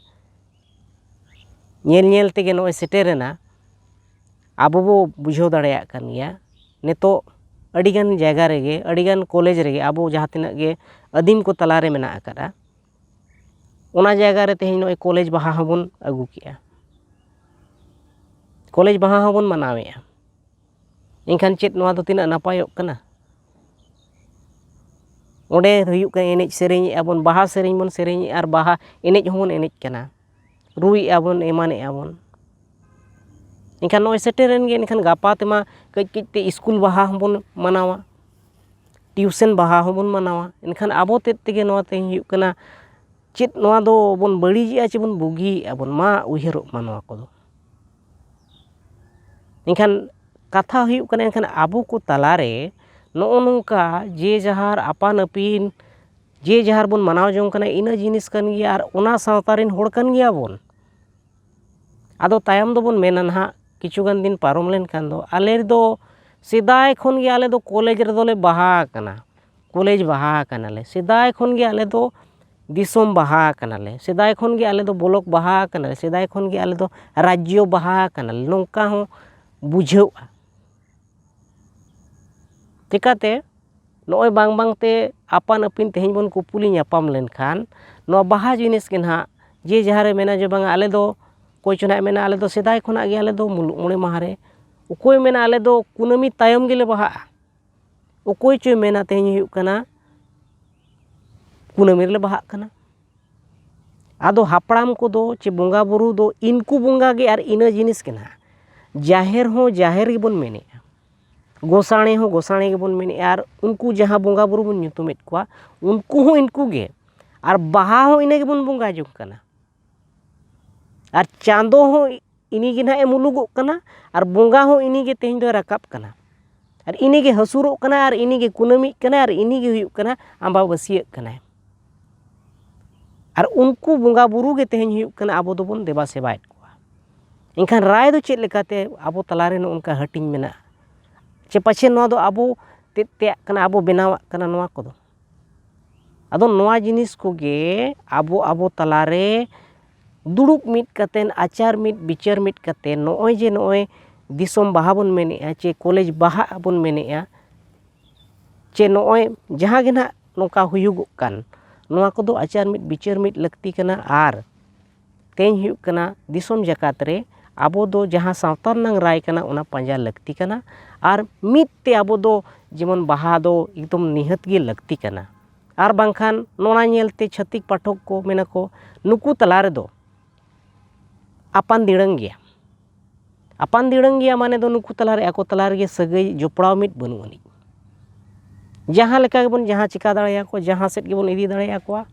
ᱧᱮᱞ ᱧᱮᱞ ᱛᱮᱜᱮ ᱱᱚᱜᱼᱚᱭ ᱥᱮᱴᱮᱨᱮᱱᱟ ᱟᱵᱚ ᱵᱚ ᱵᱩᱡᱷᱟᱹᱣ ᱫᱟᱲᱮᱭᱟᱜ ᱠᱟᱱ ᱜᱮᱭᱟ, ᱱᱤᱛᱚᱜ ᱟᱹᱰᱤᱜᱟᱱ ᱡᱟᱭᱜᱟ ᱨᱮᱜᱮ, ᱟᱹᱰᱤᱜᱟᱱ ᱠᱚᱞᱮᱡᱽ ᱨᱮᱜᱮ ᱟᱵᱚ ᱡᱟᱦᱟᱸ ᱛᱤᱱᱟᱹᱜ ᱜᱮ ᱟᱹᱫᱤᱢ ᱠᱚ ᱛᱟᱞᱟᱨᱮ ᱢᱮᱱᱟᱜ ᱟᱠᱟᱫᱼᱟ, ᱚᱱᱟ ᱡᱟᱭᱜᱟ ᱨᱮ ᱛᱮᱦᱮᱧ ᱱᱚᱜᱼᱚᱭ ᱠᱚᱞᱮᱡᱽ ᱵᱟᱦᱟ ᱦᱚᱸᱵᱚᱱ ᱟᱹᱜᱩ ᱠᱮᱜᱼᱟ, ᱠᱚᱞᱮᱡᱽ ᱵᱟᱦᱟ ᱦᱚᱸᱵᱚᱱ ᱢᱟᱱᱟᱣᱮᱜᱼᱟ᱾ ᱮᱱᱠᱷᱟᱱ ᱪᱮᱫ ᱱᱚᱣᱟ ᱫᱚ ᱛᱤᱱᱟᱹᱜ ᱱᱟᱯᱟᱭᱚᱜ ᱠᱟᱱᱟ? ᱚᱸᱰᱮ ᱦᱩᱭᱩᱜ ᱠᱟᱱᱟ ᱮᱱᱮᱡ ᱥᱮᱨᱮᱧᱮᱜᱼᱟ ᱵᱚᱱ, ᱵᱟᱦᱟ ᱥᱮᱨᱮᱧ ᱵᱚᱱ ᱥᱮᱨᱮᱧᱮᱜᱼᱟ ᱟᱨ ᱵᱟᱦᱟ ᱮᱱᱮᱡ ᱦᱚᱸᱵᱚᱱ ᱮᱱᱮᱡ ᱠᱟᱱᱟ, ᱨᱩᱭᱮᱜᱼᱟ ᱵᱚᱱ, ᱮᱢᱟᱱᱮᱜᱼᱟ ᱵᱚᱱ᱾ ᱮᱱᱠᱷᱟᱱ ᱱᱚᱜᱼᱚᱭ ᱥᱮᱴᱮᱨᱮᱱ ᱜᱮ, ᱮᱱᱠᱷᱟᱱ ᱜᱟᱯᱟ ᱛᱮᱢᱟ ᱠᱟᱹᱡ ᱠᱟᱹᱡ ᱛᱮ ᱤᱥᱠᱩᱞ ᱵᱟᱦᱟ ᱦᱚᱸᱵᱚᱱ ᱢᱟᱱᱟᱣᱟ, ᱴᱤᱭᱩᱥᱚᱱ ᱵᱟᱦᱟ ᱦᱚᱸᱵᱚᱱ ᱢᱟᱱᱟᱣᱟ᱾ ᱮᱱᱠᱷᱟᱱ ᱟᱵᱚ ᱛᱮᱫ ᱛᱮᱜᱮ ᱱᱚᱣᱟ ᱛᱮᱦᱮᱧ ᱦᱩᱭᱩᱜ ᱠᱟᱱᱟ, ᱪᱮᱫ ᱱᱚᱣᱟ ᱫᱚ ᱵᱚᱱ ᱵᱟᱹᱲᱤᱡᱮᱜᱼᱟ ᱪᱮ ᱵᱚᱱ ᱵᱩᱜᱤᱭᱮᱜᱼᱟ ᱵᱚᱱ? ᱢᱟ ᱩᱭᱦᱟᱹᱨᱚᱜ ᱢᱟ ᱱᱚᱣᱟ ᱠᱚᱫᱚ᱾ ᱮᱱᱠᱷᱟᱱ ᱠᱟᱛᱷᱟ ᱦᱩᱭᱩᱜ ᱠᱟᱱᱟ, ᱮᱱᱠᱷᱟᱱ ᱟᱵᱚ ᱠᱚ ᱛᱟᱞᱟᱨᱮ ᱱᱚᱜᱼᱚ ᱱᱚᱝᱠᱟ ᱡᱮ ᱡᱟᱦᱟᱨ ᱟᱯᱟᱱ ᱟᱹᱯᱤᱱ, ᱡᱮ ᱡᱟᱦᱟᱨ ᱵᱚᱱ ᱢᱟᱱᱟᱣ ᱡᱚᱝ ᱠᱟᱱᱟ, ᱤᱱᱟᱹ ᱡᱤᱱᱤᱥ ᱠᱟᱱ ᱜᱮᱭᱟ ᱟᱨ ᱚᱱᱟ ᱥᱟᱶᱛᱟ ᱨᱮᱱ ᱦᱚᱲ ᱠᱟᱱ ᱜᱮᱭᱟ ᱵᱚᱱ᱾ ᱟᱫᱚ ᱛᱟᱭᱚᱢ ᱫᱚᱵᱚᱱ ᱢᱮᱱᱟ ᱱᱟᱦᱟᱜ, ᱠᱤᱪᱷᱩ ᱜᱟᱱ ᱫᱤᱱ ᱯᱟᱨᱚᱢ ᱞᱮᱱᱠᱷᱟᱱ ᱫᱚ, ᱟᱞᱮ ᱫᱚ ᱥᱮᱫᱟᱭ ᱠᱷᱚᱱ ᱜᱮ ᱟᱞᱮ ᱫᱚ ᱠᱚᱞᱮᱡᱽ ᱨᱮᱫᱚ ᱞᱮ ᱵᱟᱦᱟ ᱟᱠᱟᱱᱟ, ᱠᱚᱞᱮᱡᱽ ᱵᱟᱦᱟ ᱟᱠᱟᱱᱟᱞᱮ, ᱥᱮᱫᱟᱭ ᱠᱷᱚᱱ ᱜᱮ ᱟᱞᱮ ᱫᱚ ᱫᱤᱥᱚᱢ ᱵᱟᱦᱟ ᱟᱠᱟᱱᱟᱞᱮ, ᱥᱮᱫᱟᱭ ᱠᱷᱚᱱ ᱜᱮ ᱟᱞᱮ ᱫᱚ ᱵᱞᱚᱠ ᱵᱟᱦᱟ ᱟᱠᱟᱱᱟᱞᱮ, ᱥᱮᱫᱟᱭ ᱠᱷᱚᱱ ᱜᱮ ᱟᱞᱮ ᱫᱚ ᱨᱟᱡᱽᱡᱚ ᱵᱟᱦᱟ ᱟᱠᱟᱱᱟᱞᱮ, ᱱᱚᱝᱠᱟ ᱦᱚᱸ ᱵᱩᱡᱷᱟᱹᱜᱼᱟ᱾ ᱪᱮᱠᱟᱛᱮ? ᱱᱚᱜᱼᱚᱭ ᱵᱟᱝ ᱵᱟᱝᱛᱮ ᱟᱯᱟᱱ ᱟᱹᱯᱤᱱ ᱛᱮᱦᱮᱧ ᱵᱚᱱ ᱠᱩᱯᱩᱞᱤ ᱧᱟᱯᱟᱢ ᱞᱮᱱᱠᱷᱟᱱ, ᱱᱚᱣᱟ ᱵᱟᱦᱟ ᱡᱤᱱᱤᱥ ᱜᱮ ᱱᱟᱦᱟᱜ, ᱡᱮ ᱡᱟᱦᱟᱸ ᱨᱮ ᱢᱮᱱᱟ ᱡᱮ ᱵᱟᱝᱟ, ᱟᱞᱮ ᱫᱚ ᱚᱠᱚᱭ ᱪᱚ ᱱᱟᱦᱟᱜ ᱢᱮᱱᱟ, ᱟᱞᱮ ᱫᱚ ᱥᱮᱫᱟᱭ ᱠᱷᱚᱱᱟᱜ ᱜᱮ ᱟᱞᱮ ᱫᱚ ᱢᱩᱞᱩᱜ ᱢᱚᱬᱮ ᱢᱟᱦᱟ ᱨᱮ, ᱚᱠᱚᱭ ᱢᱮᱱᱟ ᱟᱞᱮ ᱫᱚ ᱠᱩᱱᱟᱹᱢᱤ ᱛᱟᱭᱚᱢ ᱜᱮᱞᱮ ᱵᱟᱦᱟᱜᱼᱟ, ᱚᱠᱚᱭ ᱪᱚᱭ ᱢᱮᱱᱟ ᱛᱮᱦᱮᱧ ᱦᱩᱭᱩᱜ ᱠᱟᱱᱟ ᱠᱩᱱᱟᱹᱢᱤ ᱨᱮᱞᱮ ᱵᱟᱦᱟᱜ ᱠᱟᱱᱟ᱾ ᱟᱫᱚ ᱦᱟᱯᱲᱟᱢ ᱠᱚᱫᱚ ᱪᱮ ᱵᱚᱸᱜᱟ ᱵᱩᱨᱩ ᱫᱚ ᱤᱱᱠᱩ ᱵᱚᱸᱜᱟ ᱜᱮ ᱟᱨ ᱤᱱᱟᱹ ᱡᱤᱱᱤᱥ ᱜᱮ ᱱᱟᱦᱟᱜ᱾ ᱡᱟᱦᱮᱨ ᱦᱚᱸ ᱡᱟᱦᱮᱨ ᱜᱮᱵᱚᱱ ᱢᱮᱱᱮᱜᱼᱟ, ᱜᱚᱸᱥᱟᱲᱮ ᱦᱚᱸ ᱜᱚᱸᱥᱟᱲᱮ ᱜᱮᱵᱚᱱ ᱢᱮᱱᱮᱜᱼᱟ, ᱟᱨ ᱩᱱᱠᱩ ᱡᱟᱦᱟᱸ ᱵᱚᱸᱜᱟ ᱵᱩᱨᱩ ᱵᱚᱱ ᱧᱩᱛᱩᱢᱮᱫ ᱠᱚᱣᱟ, ᱩᱱᱠᱩ ᱦᱚᱸ ᱤᱱᱠᱩ ᱜᱮ, ᱟᱨ ᱵᱟᱦᱟ ᱦᱚᱸ ᱤᱱᱟᱹ ᱜᱮᱵᱚᱱ ᱵᱚᱸᱜᱟ ᱡᱚᱝ ᱠᱟᱱᱟ, ᱟᱨ ᱪᱟᱸᱫᱚ ᱦᱚᱸ ᱤᱱᱤ ᱜᱮ ᱱᱟᱦᱟᱜ ᱮ ᱢᱩᱞᱩᱜᱚᱜ ᱠᱟᱱᱟ, ᱟᱨ ᱵᱚᱸᱜᱟ ᱦᱚᱸ ᱤᱱᱤ ᱜᱮ ᱛᱮᱦᱮᱧ ᱫᱚᱭ ᱨᱟᱠᱟᱵ ᱠᱟᱱᱟ, ᱟᱨ ᱤᱱᱤ ᱜᱮ ᱦᱟᱹᱥᱩᱨᱚᱜ ᱠᱟᱱᱟ, ᱟᱨ ᱤᱱᱤ ᱜᱮ ᱠᱩᱱᱟᱹᱢᱤᱜ ᱠᱟᱱᱟ, ᱟᱨ ᱤᱱᱤ ᱜᱮ ᱦᱩᱭᱩᱜ ᱠᱟᱱᱟ ᱟᱢᱵᱟᱵᱟᱹᱥᱭᱟᱹᱜ ᱠᱟᱱᱟᱭ᱾ ᱟᱨ ᱩᱱᱠᱩ ᱵᱚᱸᱜᱟ ᱵᱩᱨᱩ ᱜᱮ ᱛᱮᱦᱮᱧ ᱦᱩᱭᱩᱜ ᱠᱟᱱᱟ ᱟᱵᱚ ᱫᱚᱵᱚᱱ ᱫᱮᱵᱟ ᱥᱮᱵᱟᱭᱮᱫ ᱠᱚᱣᱟ᱾ ᱮᱱᱠᱷᱟᱱ ᱨᱟᱭ ᱫᱚ ᱪᱮᱫ ᱞᱮᱠᱟᱛᱮ ᱟᱵᱚ ᱛᱟᱞᱟᱨᱮ ᱱᱚᱜᱼᱚ ᱱᱚᱝᱠᱟ ᱦᱟᱹᱴᱤᱧ ᱢᱮᱱᱟᱜᱼᱟ? ᱪᱮ ᱯᱟᱪᱷᱮ ᱱᱚᱣᱟ ᱫᱚ ᱟᱵᱚ ᱛᱮᱫ ᱛᱮᱭᱟᱜ ᱠᱟᱱᱟ, ᱟᱵᱚ ᱵᱮᱱᱟᱣᱟᱜ ᱠᱟᱱᱟ ᱱᱚᱣᱟ ᱠᱚᱫᱚ? ᱟᱫᱚ ᱱᱚᱣᱟ ᱡᱤᱱᱤᱥ ᱠᱚᱜᱮ ᱟᱵᱚ, ᱟᱵᱚ ᱛᱟᱞᱟᱨᱮ ᱫᱩᱲᱩᱵ ᱢᱤᱫ ᱠᱟᱛᱮᱱ, ᱟᱪᱟᱨ ᱢᱤᱫ, ᱵᱤᱪᱟᱹᱨ ᱢᱤᱫ ᱠᱟᱛᱮᱱ, ᱱᱚᱜᱼᱚᱭ ᱡᱮ ᱱᱚᱜᱼᱚᱭ ᱫᱤᱥᱚᱢ ᱵᱟᱦᱟ ᱵᱚᱱ ᱢᱮᱱᱮᱫᱼᱟ, ᱪᱮ ᱠᱚᱞᱮᱡᱽ ᱵᱟᱦᱟ ᱵᱚᱱ ᱢᱮᱱᱮᱫᱼᱟ, ᱪᱮ ᱱᱚᱜᱼᱚᱭ ᱡᱟᱦᱟᱸ ᱜᱮ ᱱᱟᱦᱟᱜ ᱱᱚᱝᱠᱟ ᱦᱩᱭᱩᱜᱚᱜ ᱠᱟᱱ, ᱱᱚᱣᱟ ᱠᱚᱫᱚ ᱟᱪᱟᱨ ᱢᱤᱫ ᱵᱤᱪᱟᱹᱨ ᱢᱤᱫ ᱞᱟᱹᱠᱛᱤ ᱠᱟᱱᱟ᱾ ᱟᱨ ᱛᱮᱦᱮᱧ ᱦᱩᱭᱩᱜ ᱠᱟᱱᱟ, ᱫᱤᱥᱚᱢ ᱡᱟᱠᱟᱛ ᱨᱮ ᱟᱵᱚ ᱫᱚ ᱡᱟᱦᱟᱸ ᱥᱟᱶᱛᱟ ᱨᱮᱱᱟᱝ ᱨᱟᱭ ᱠᱟᱱᱟ, ᱚᱱᱟ ᱯᱟᱸᱡᱟ ᱞᱟᱹᱠᱛᱤ ᱠᱟᱱᱟ᱾ ᱟᱨ ᱢᱤᱫ ᱛᱮ ᱟᱵᱚ ᱫᱚ ᱡᱮᱢᱚᱱ ᱵᱟᱦᱟ ᱫᱚ ᱮᱠᱫᱚᱢ ᱱᱤᱦᱟᱹᱛ ᱜᱮ ᱞᱟᱹᱠᱛᱤ ᱠᱟᱱᱟ᱾ ᱟᱨ ᱵᱟᱝᱠᱷᱟᱱ ᱱᱚᱣᱟ ᱧᱮᱞᱛᱮ ᱪᱷᱟᱹᱛᱤᱠ ᱯᱟᱴᱷᱚᱠ ᱠᱚ ᱢᱮᱱᱟᱠᱚ, ᱱᱩᱠᱩ ᱛᱟᱞᱟ ᱨᱮᱫᱚ ᱟᱯᱟᱱ ᱫᱤᱲᱟᱹᱝ ᱜᱮᱭᱟ᱾ ᱟᱯᱟᱱ ᱫᱤᱲᱟᱹᱝ ᱜᱮᱭᱟ ᱢᱟᱱᱮ ᱫᱚ ᱱᱩᱠᱩ ᱛᱟᱞᱟᱨᱮ, ᱟᱠᱚ ᱛᱟᱞᱟ ᱨᱮᱜᱮ ᱥᱟᱹᱜᱟᱹᱭ ᱡᱚᱯᱲᱟᱣ ᱢᱤᱫ ᱵᱟᱹᱱᱩᱜ ᱟᱹᱱᱤᱡ᱾ ᱡᱟᱦᱟᱸ ᱞᱮᱠᱟ ᱜᱮᱵᱚᱱ ᱡᱟᱦᱟᱸ ᱪᱤᱠᱟ ᱫᱟᱲᱮᱭᱟᱠᱚᱣᱟ, ᱡᱟᱦᱟᱸ ᱥᱮᱫ ᱜᱮᱵᱚᱱ ᱤᱫᱤ ᱫᱟᱲᱮᱭᱟᱠᱚᱣᱟ᱾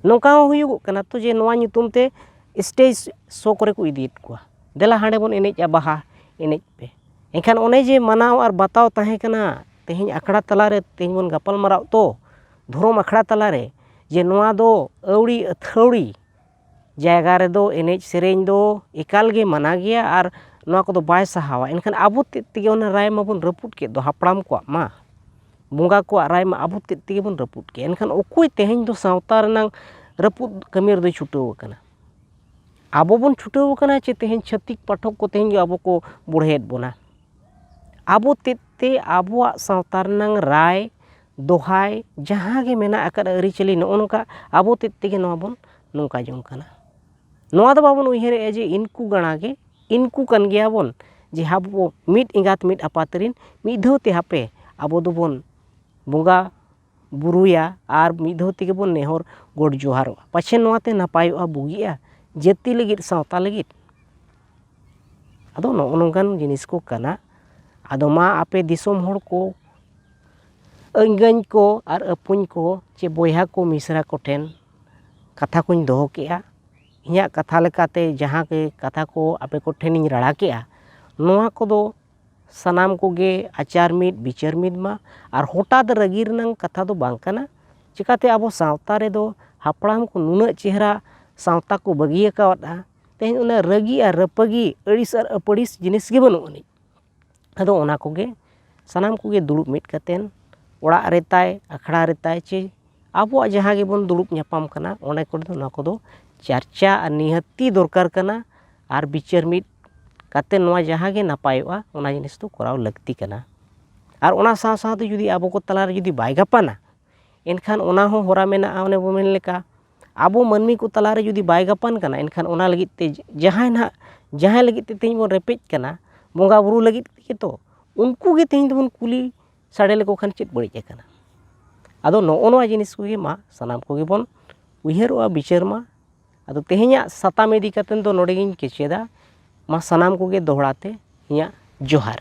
ᱱᱚᱝᱠᱟ ᱦᱚᱸ ᱦᱩᱭᱩᱜᱚᱜ ᱠᱟᱱᱟ ᱛᱚ, ᱡᱮ ᱱᱚᱣᱟ ᱧᱩᱛᱩᱢ ᱛᱮ ᱥᱴᱮᱡᱽ ᱥᱳ ᱠᱚᱨᱮ ᱠᱚ ᱤᱫᱤᱭᱮᱫ ᱠᱚᱣᱟ, ᱫᱮᱞᱟ ᱦᱟᱸᱰᱮ ᱵᱚᱱ ᱮᱱᱮᱡᱼᱟ, ᱵᱟᱦᱟ ᱮᱱᱮᱡ ᱯᱮ᱾ ᱮᱱᱠᱷᱟᱱ ᱚᱱᱮ ᱡᱮ ᱢᱟᱱᱟᱣ ᱟᱨ ᱵᱟᱛᱟᱣ ᱛᱟᱦᱮᱸ ᱠᱟᱱᱟ, ᱛᱮᱦᱮᱧ ᱟᱠᱷᱲᱟ ᱛᱟᱞᱟᱨᱮ ᱛᱮᱦᱮᱧ ᱵᱚᱱ ᱜᱟᱯᱟᱞ ᱢᱟᱨᱟᱣ ᱛᱚ, ᱫᱷᱚᱨᱚᱢ ᱟᱠᱷᱲᱟ ᱛᱟᱞᱟᱨᱮ, ᱡᱮ ᱱᱚᱣᱟ ᱫᱚ ᱟᱹᱣᱲᱤ ᱟᱹᱛᱷᱟᱹᱣᱲᱤ ᱡᱟᱭᱜᱟ ᱨᱮᱫᱚ ᱮᱱᱮᱡ ᱥᱮᱨᱮᱧ ᱫᱚ ᱮᱠᱟᱞ ᱜᱮ ᱢᱟᱱᱟ ᱜᱮᱭᱟ᱾ ᱟᱨ ᱱᱚᱣᱟ ᱠᱚᱫᱚ ᱵᱟᱭ ᱥᱟᱦᱟᱣᱟ᱾ ᱮᱱᱠᱷᱟᱱ ᱟᱵᱚ ᱛᱮᱫ ᱛᱮᱜᱮ ᱚᱱᱟ ᱨᱟᱭ ᱢᱟᱵᱚᱱ ᱨᱟᱹᱯᱩᱫ ᱠᱮᱫ ᱫᱚ, ᱦᱟᱯᱲᱟᱢ ᱠᱚᱣᱟᱜ ᱢᱟ, ᱵᱚᱸᱜᱟ ᱠᱚᱣᱟᱜ ᱨᱟᱭ ᱢᱟ ᱟᱵᱚ ᱛᱮᱫ ᱛᱮᱜᱮ ᱵᱚᱱ ᱨᱟᱹᱯᱩᱫ ᱠᱮᱫ᱾ ᱮᱱᱠᱷᱟᱱ ᱚᱠᱚᱭ ᱛᱮᱦᱮᱧ ᱫᱚ ᱥᱟᱶᱛᱟ ᱨᱮᱱᱟᱝ ᱨᱟᱹᱯᱩᱫ ᱠᱟᱹᱢᱤ ᱨᱮᱫᱚᱭ ᱪᱷᱩᱴᱟᱹᱣ ᱟᱠᱟᱱᱟ? ᱟᱵᱚ ᱵᱚᱱ ᱪᱷᱩᱴᱟᱹᱣ ᱟᱠᱟᱱᱟ ᱪᱮ ᱛᱮᱦᱮᱧ ᱪᱷᱟᱹᱛᱤᱠ ᱯᱟᱴᱷᱚᱠ ᱠᱚ ᱛᱮᱦᱮᱧ ᱜᱮ ᱟᱵᱚ ᱠᱚ ᱵᱚᱲᱦᱮᱭᱮᱫ ᱵᱚᱱᱟ? ᱟᱵᱚ ᱛᱮᱫ ᱛᱮ ᱟᱵᱚᱣᱟᱜ ᱥᱟᱶᱛᱟ ᱨᱮᱱᱟᱝ ᱨᱟᱭ, ᱫᱚᱦᱟᱭ, ᱡᱟᱦᱟᱸ ᱜᱮ ᱢᱮᱱᱟᱜ ᱟᱠᱟᱫ ᱟᱹᱨᱤᱪᱟᱹᱞᱤ, ᱱᱚᱜᱼᱚ ᱱᱚᱝᱠᱟ ᱟᱵᱚ ᱛᱮᱫ ᱛᱮᱜᱮ ᱱᱚᱣᱟ ᱵᱚᱱ ᱱᱚᱝᱠᱟ ᱡᱚᱝ ᱠᱟᱱᱟ᱾ ᱱᱚᱣᱟ ᱫᱚ ᱵᱟᱵᱚᱱ ᱩᱭᱦᱟᱹᱨᱮᱜᱼᱟ ᱡᱮ ᱤᱱᱠᱩ ᱜᱟᱬᱟ ᱜᱮ, ᱤᱱᱠᱩ ᱠᱟᱱ ᱜᱮᱭᱟ ᱵᱚᱱ, ᱡᱮ ᱟᱵᱚ ᱢᱤᱫ ᱮᱸᱜᱟᱛ ᱢᱤᱫ ᱟᱯᱟᱛ ᱨᱤᱱ, ᱢᱤᱫ ᱫᱷᱟᱹᱣ ᱛᱮ ᱦᱟᱯᱮ ᱟᱵᱚ ᱫᱚᱵᱚᱱ ᱵᱚᱸᱜᱟ ᱵᱩᱨᱩᱭᱟ ᱟᱨ ᱢᱤᱫ ᱫᱷᱟᱹᱣ ᱛᱮᱜᱮ ᱵᱚᱱ ᱱᱮᱦᱚᱨ ᱜᱚᱰ ᱡᱚᱦᱟᱨᱚᱜᱼᱟ᱾ ᱯᱟᱪᱷᱮ ᱱᱚᱣᱟ ᱛᱮ ᱱᱟᱯᱟᱭᱚᱜᱼᱟ, ᱵᱩᱜᱤᱜᱼᱟ ᱡᱟᱹᱛᱤ ᱞᱟᱹᱜᱤᱫ, ᱥᱟᱶᱛᱟ ᱞᱟᱹᱜᱤᱫ᱾ ᱟᱫᱚ ᱱᱚᱜᱼᱚ ᱱᱚᱝᱠᱟᱱ ᱡᱤᱱᱤᱥ ᱠᱚ ᱠᱟᱱᱟ᱾ ᱟᱫᱚ ᱢᱟ ᱟᱯᱮ ᱫᱤᱥᱚᱢ ᱦᱚᱲ ᱠᱚ, ᱟᱹᱧᱜᱟᱹᱧ ᱠᱚ ᱟᱨ ᱟᱹᱯᱩᱧ ᱠᱚ ᱪᱮ ᱵᱚᱭᱦᱟ ᱠᱚ ᱢᱤᱥᱨᱟ ᱠᱚᱴᱷᱮᱱ ᱠᱟᱛᱷᱟ ᱠᱚᱧ ᱫᱚᱦᱚ ᱠᱮᱜᱼᱟ᱾ ᱤᱧᱟᱹᱜ ᱠᱟᱛᱷᱟ ᱞᱮᱠᱟᱛᱮ ᱡᱟᱦᱟᱸ ᱜᱮ ᱠᱟᱛᱷᱟ ᱠᱚ ᱟᱯᱮ ᱠᱚᱴᱷᱮᱱᱤᱧ ᱨᱟᱲᱟ ᱠᱮᱜᱼᱟ, ᱱᱚᱣᱟ ᱠᱚᱫᱚ ᱥᱟᱱᱟᱢ ᱠᱚᱜᱮ ᱟᱪᱟᱨ ᱢᱤᱫ ᱵᱤᱪᱟᱹᱨ ᱢᱤᱫ ᱢᱟ᱾ ᱟᱨ ᱦᱚᱴᱟᱛ ᱨᱟᱹᱜᱤ ᱨᱮᱱᱟᱝ ᱠᱟᱛᱷᱟ ᱫᱚ ᱵᱟᱝ ᱠᱟᱱᱟ᱾ ᱪᱤᱠᱟᱛᱮ ᱟᱵᱚ ᱥᱟᱶᱛᱟ ᱨᱮᱫᱚ ᱦᱟᱯᱲᱟᱢ ᱠᱚ ᱱᱩᱱᱟᱹᱜ ᱪᱮᱦᱨᱟ ᱥᱟᱶᱛᱟ ᱠᱚ ᱵᱟᱹᱜᱤ ᱟᱠᱟᱣᱟᱫᱼᱟ, ᱛᱮᱦᱮᱧ ᱚᱱᱟ ᱨᱟᱹᱜᱤ ᱟᱨ ᱨᱟᱹᱯᱟᱹᱜᱤ, ᱟᱹᱲᱤᱥ ᱟᱨ ᱟᱹᱯᱟᱹᱲᱤᱥ ᱡᱤᱱᱤᱥ ᱜᱮ ᱵᱟᱹᱱᱩᱜ ᱟᱹᱱᱤᱡ᱾ ᱟᱫᱚ ᱚᱱᱟ ᱠᱚᱜᱮ ᱥᱟᱱᱟᱢ ᱠᱚᱜᱮ ᱫᱩᱲᱩᱵ ᱢᱤᱫ ᱠᱟᱛᱮᱱ, ᱚᱲᱟᱜ ᱨᱮ ᱛᱟᱭ, ᱟᱠᱷᱲᱟ ᱨᱮ ᱛᱟᱭ, ᱪᱮ ᱟᱵᱚᱣᱟᱜ ᱡᱟᱦᱟᱸ ᱜᱮᱵᱚᱱ ᱫᱩᱲᱩᱵ ᱧᱟᱯᱟᱢ ᱠᱟᱱᱟ, ᱚᱸᱰᱮ ᱠᱚᱨᱮ ᱫᱚ ᱱᱚᱣᱟ ᱠᱚᱫᱚ ᱪᱟᱨᱪᱟ ᱟᱨ ᱱᱤᱦᱟᱹᱛᱤ ᱫᱚᱨᱠᱟᱨ ᱠᱟᱱᱟ᱾ ᱟᱨ ᱵᱤᱪᱟᱹᱨ ᱢᱤᱫ ᱠᱟᱛᱮ ᱱᱚᱣᱟ ᱡᱟᱦᱟᱸ ᱜᱮ ᱱᱟᱯᱟᱭᱚᱜᱼᱟ, ᱚᱱᱟ ᱡᱤᱱᱤᱥ ᱫᱚ ᱠᱚᱨᱟᱣ ᱞᱟᱹᱠᱛᱤ ᱠᱟᱱᱟ᱾ ᱟᱨ ᱚᱱᱟ ᱥᱟᱶ ᱥᱟᱶᱛᱮ ᱡᱩᱫᱤ ᱟᱵᱚ ᱠᱚ ᱛᱟᱞᱟᱨᱮ ᱡᱩᱫᱤ ᱵᱟᱭ ᱜᱟᱯᱟᱱᱟ, ᱮᱱᱠᱷᱟᱱ ᱚᱱᱟ ᱦᱚᱸ ᱦᱚᱨᱟ ᱢᱮᱱᱟᱜᱼᱟ᱾ ᱚᱱᱮ ᱵᱚ ᱢᱮᱱ ᱞᱮᱠᱟ, ᱟᱵᱚ ᱢᱟᱹᱱᱢᱤ ᱠᱚ ᱛᱟᱞᱟᱨᱮ ᱡᱩᱫᱤ ᱵᱟᱭ ᱜᱟᱯᱟᱱ ᱠᱟᱱᱟ, ᱮᱱᱠᱷᱟᱱ ᱚᱱᱟ ᱞᱟᱹᱜᱤᱫ ᱛᱮ ᱡᱟᱦᱟᱸᱭ ᱱᱟᱦᱟᱜ, ᱡᱟᱦᱟᱸᱭ ᱞᱟᱹᱜᱤᱫ ᱛᱮ ᱛᱮᱦᱮᱧ ᱵᱚᱱ ᱨᱮᱯᱮᱡ ᱠᱟᱱᱟ, ᱵᱚᱸᱜᱟ ᱵᱩᱨᱩ ᱞᱟᱹᱜᱤᱫ ᱛᱮᱜᱮ ᱛᱚ, ᱩᱱᱠᱩ ᱜᱮ ᱛᱮᱦᱮᱧ ᱫᱚᱵᱚᱱ ᱠᱩᱞᱤ ᱥᱟᱰᱮ ᱞᱮᱠᱚ ᱠᱷᱟᱱ ᱪᱮᱫ ᱵᱟᱹᱲᱤᱡ ᱟᱠᱟᱱᱟ? ᱟᱫᱚ ᱱᱚᱜᱼᱚ ᱱᱚᱣᱟ ᱡᱤᱱᱤᱥ ᱠᱚᱜᱮ ᱢᱟ ᱥᱟᱱᱟᱢ ᱠᱚᱜᱮ ᱵᱚᱱ ᱩᱭᱦᱟᱹᱨᱚᱜᱼᱟ, ᱵᱤᱪᱟᱹᱨ ᱢᱟ᱾ ᱟᱫᱚ ᱛᱮᱦᱮᱧᱟᱜ ᱥᱟᱛᱟᱢ ᱤᱫᱤ ᱠᱟᱛᱮ ᱫᱚ ᱱᱚᱰᱮ ᱜᱤᱧ ᱠᱮᱪᱮᱫᱟ᱾ ᱢᱟ ᱥᱟᱱᱟᱢ ᱠᱚᱜᱮ ᱫᱚᱦᱲᱟ ᱛᱮ ᱤᱧᱟᱹᱜ ᱡᱚᱦᱟᱨ᱾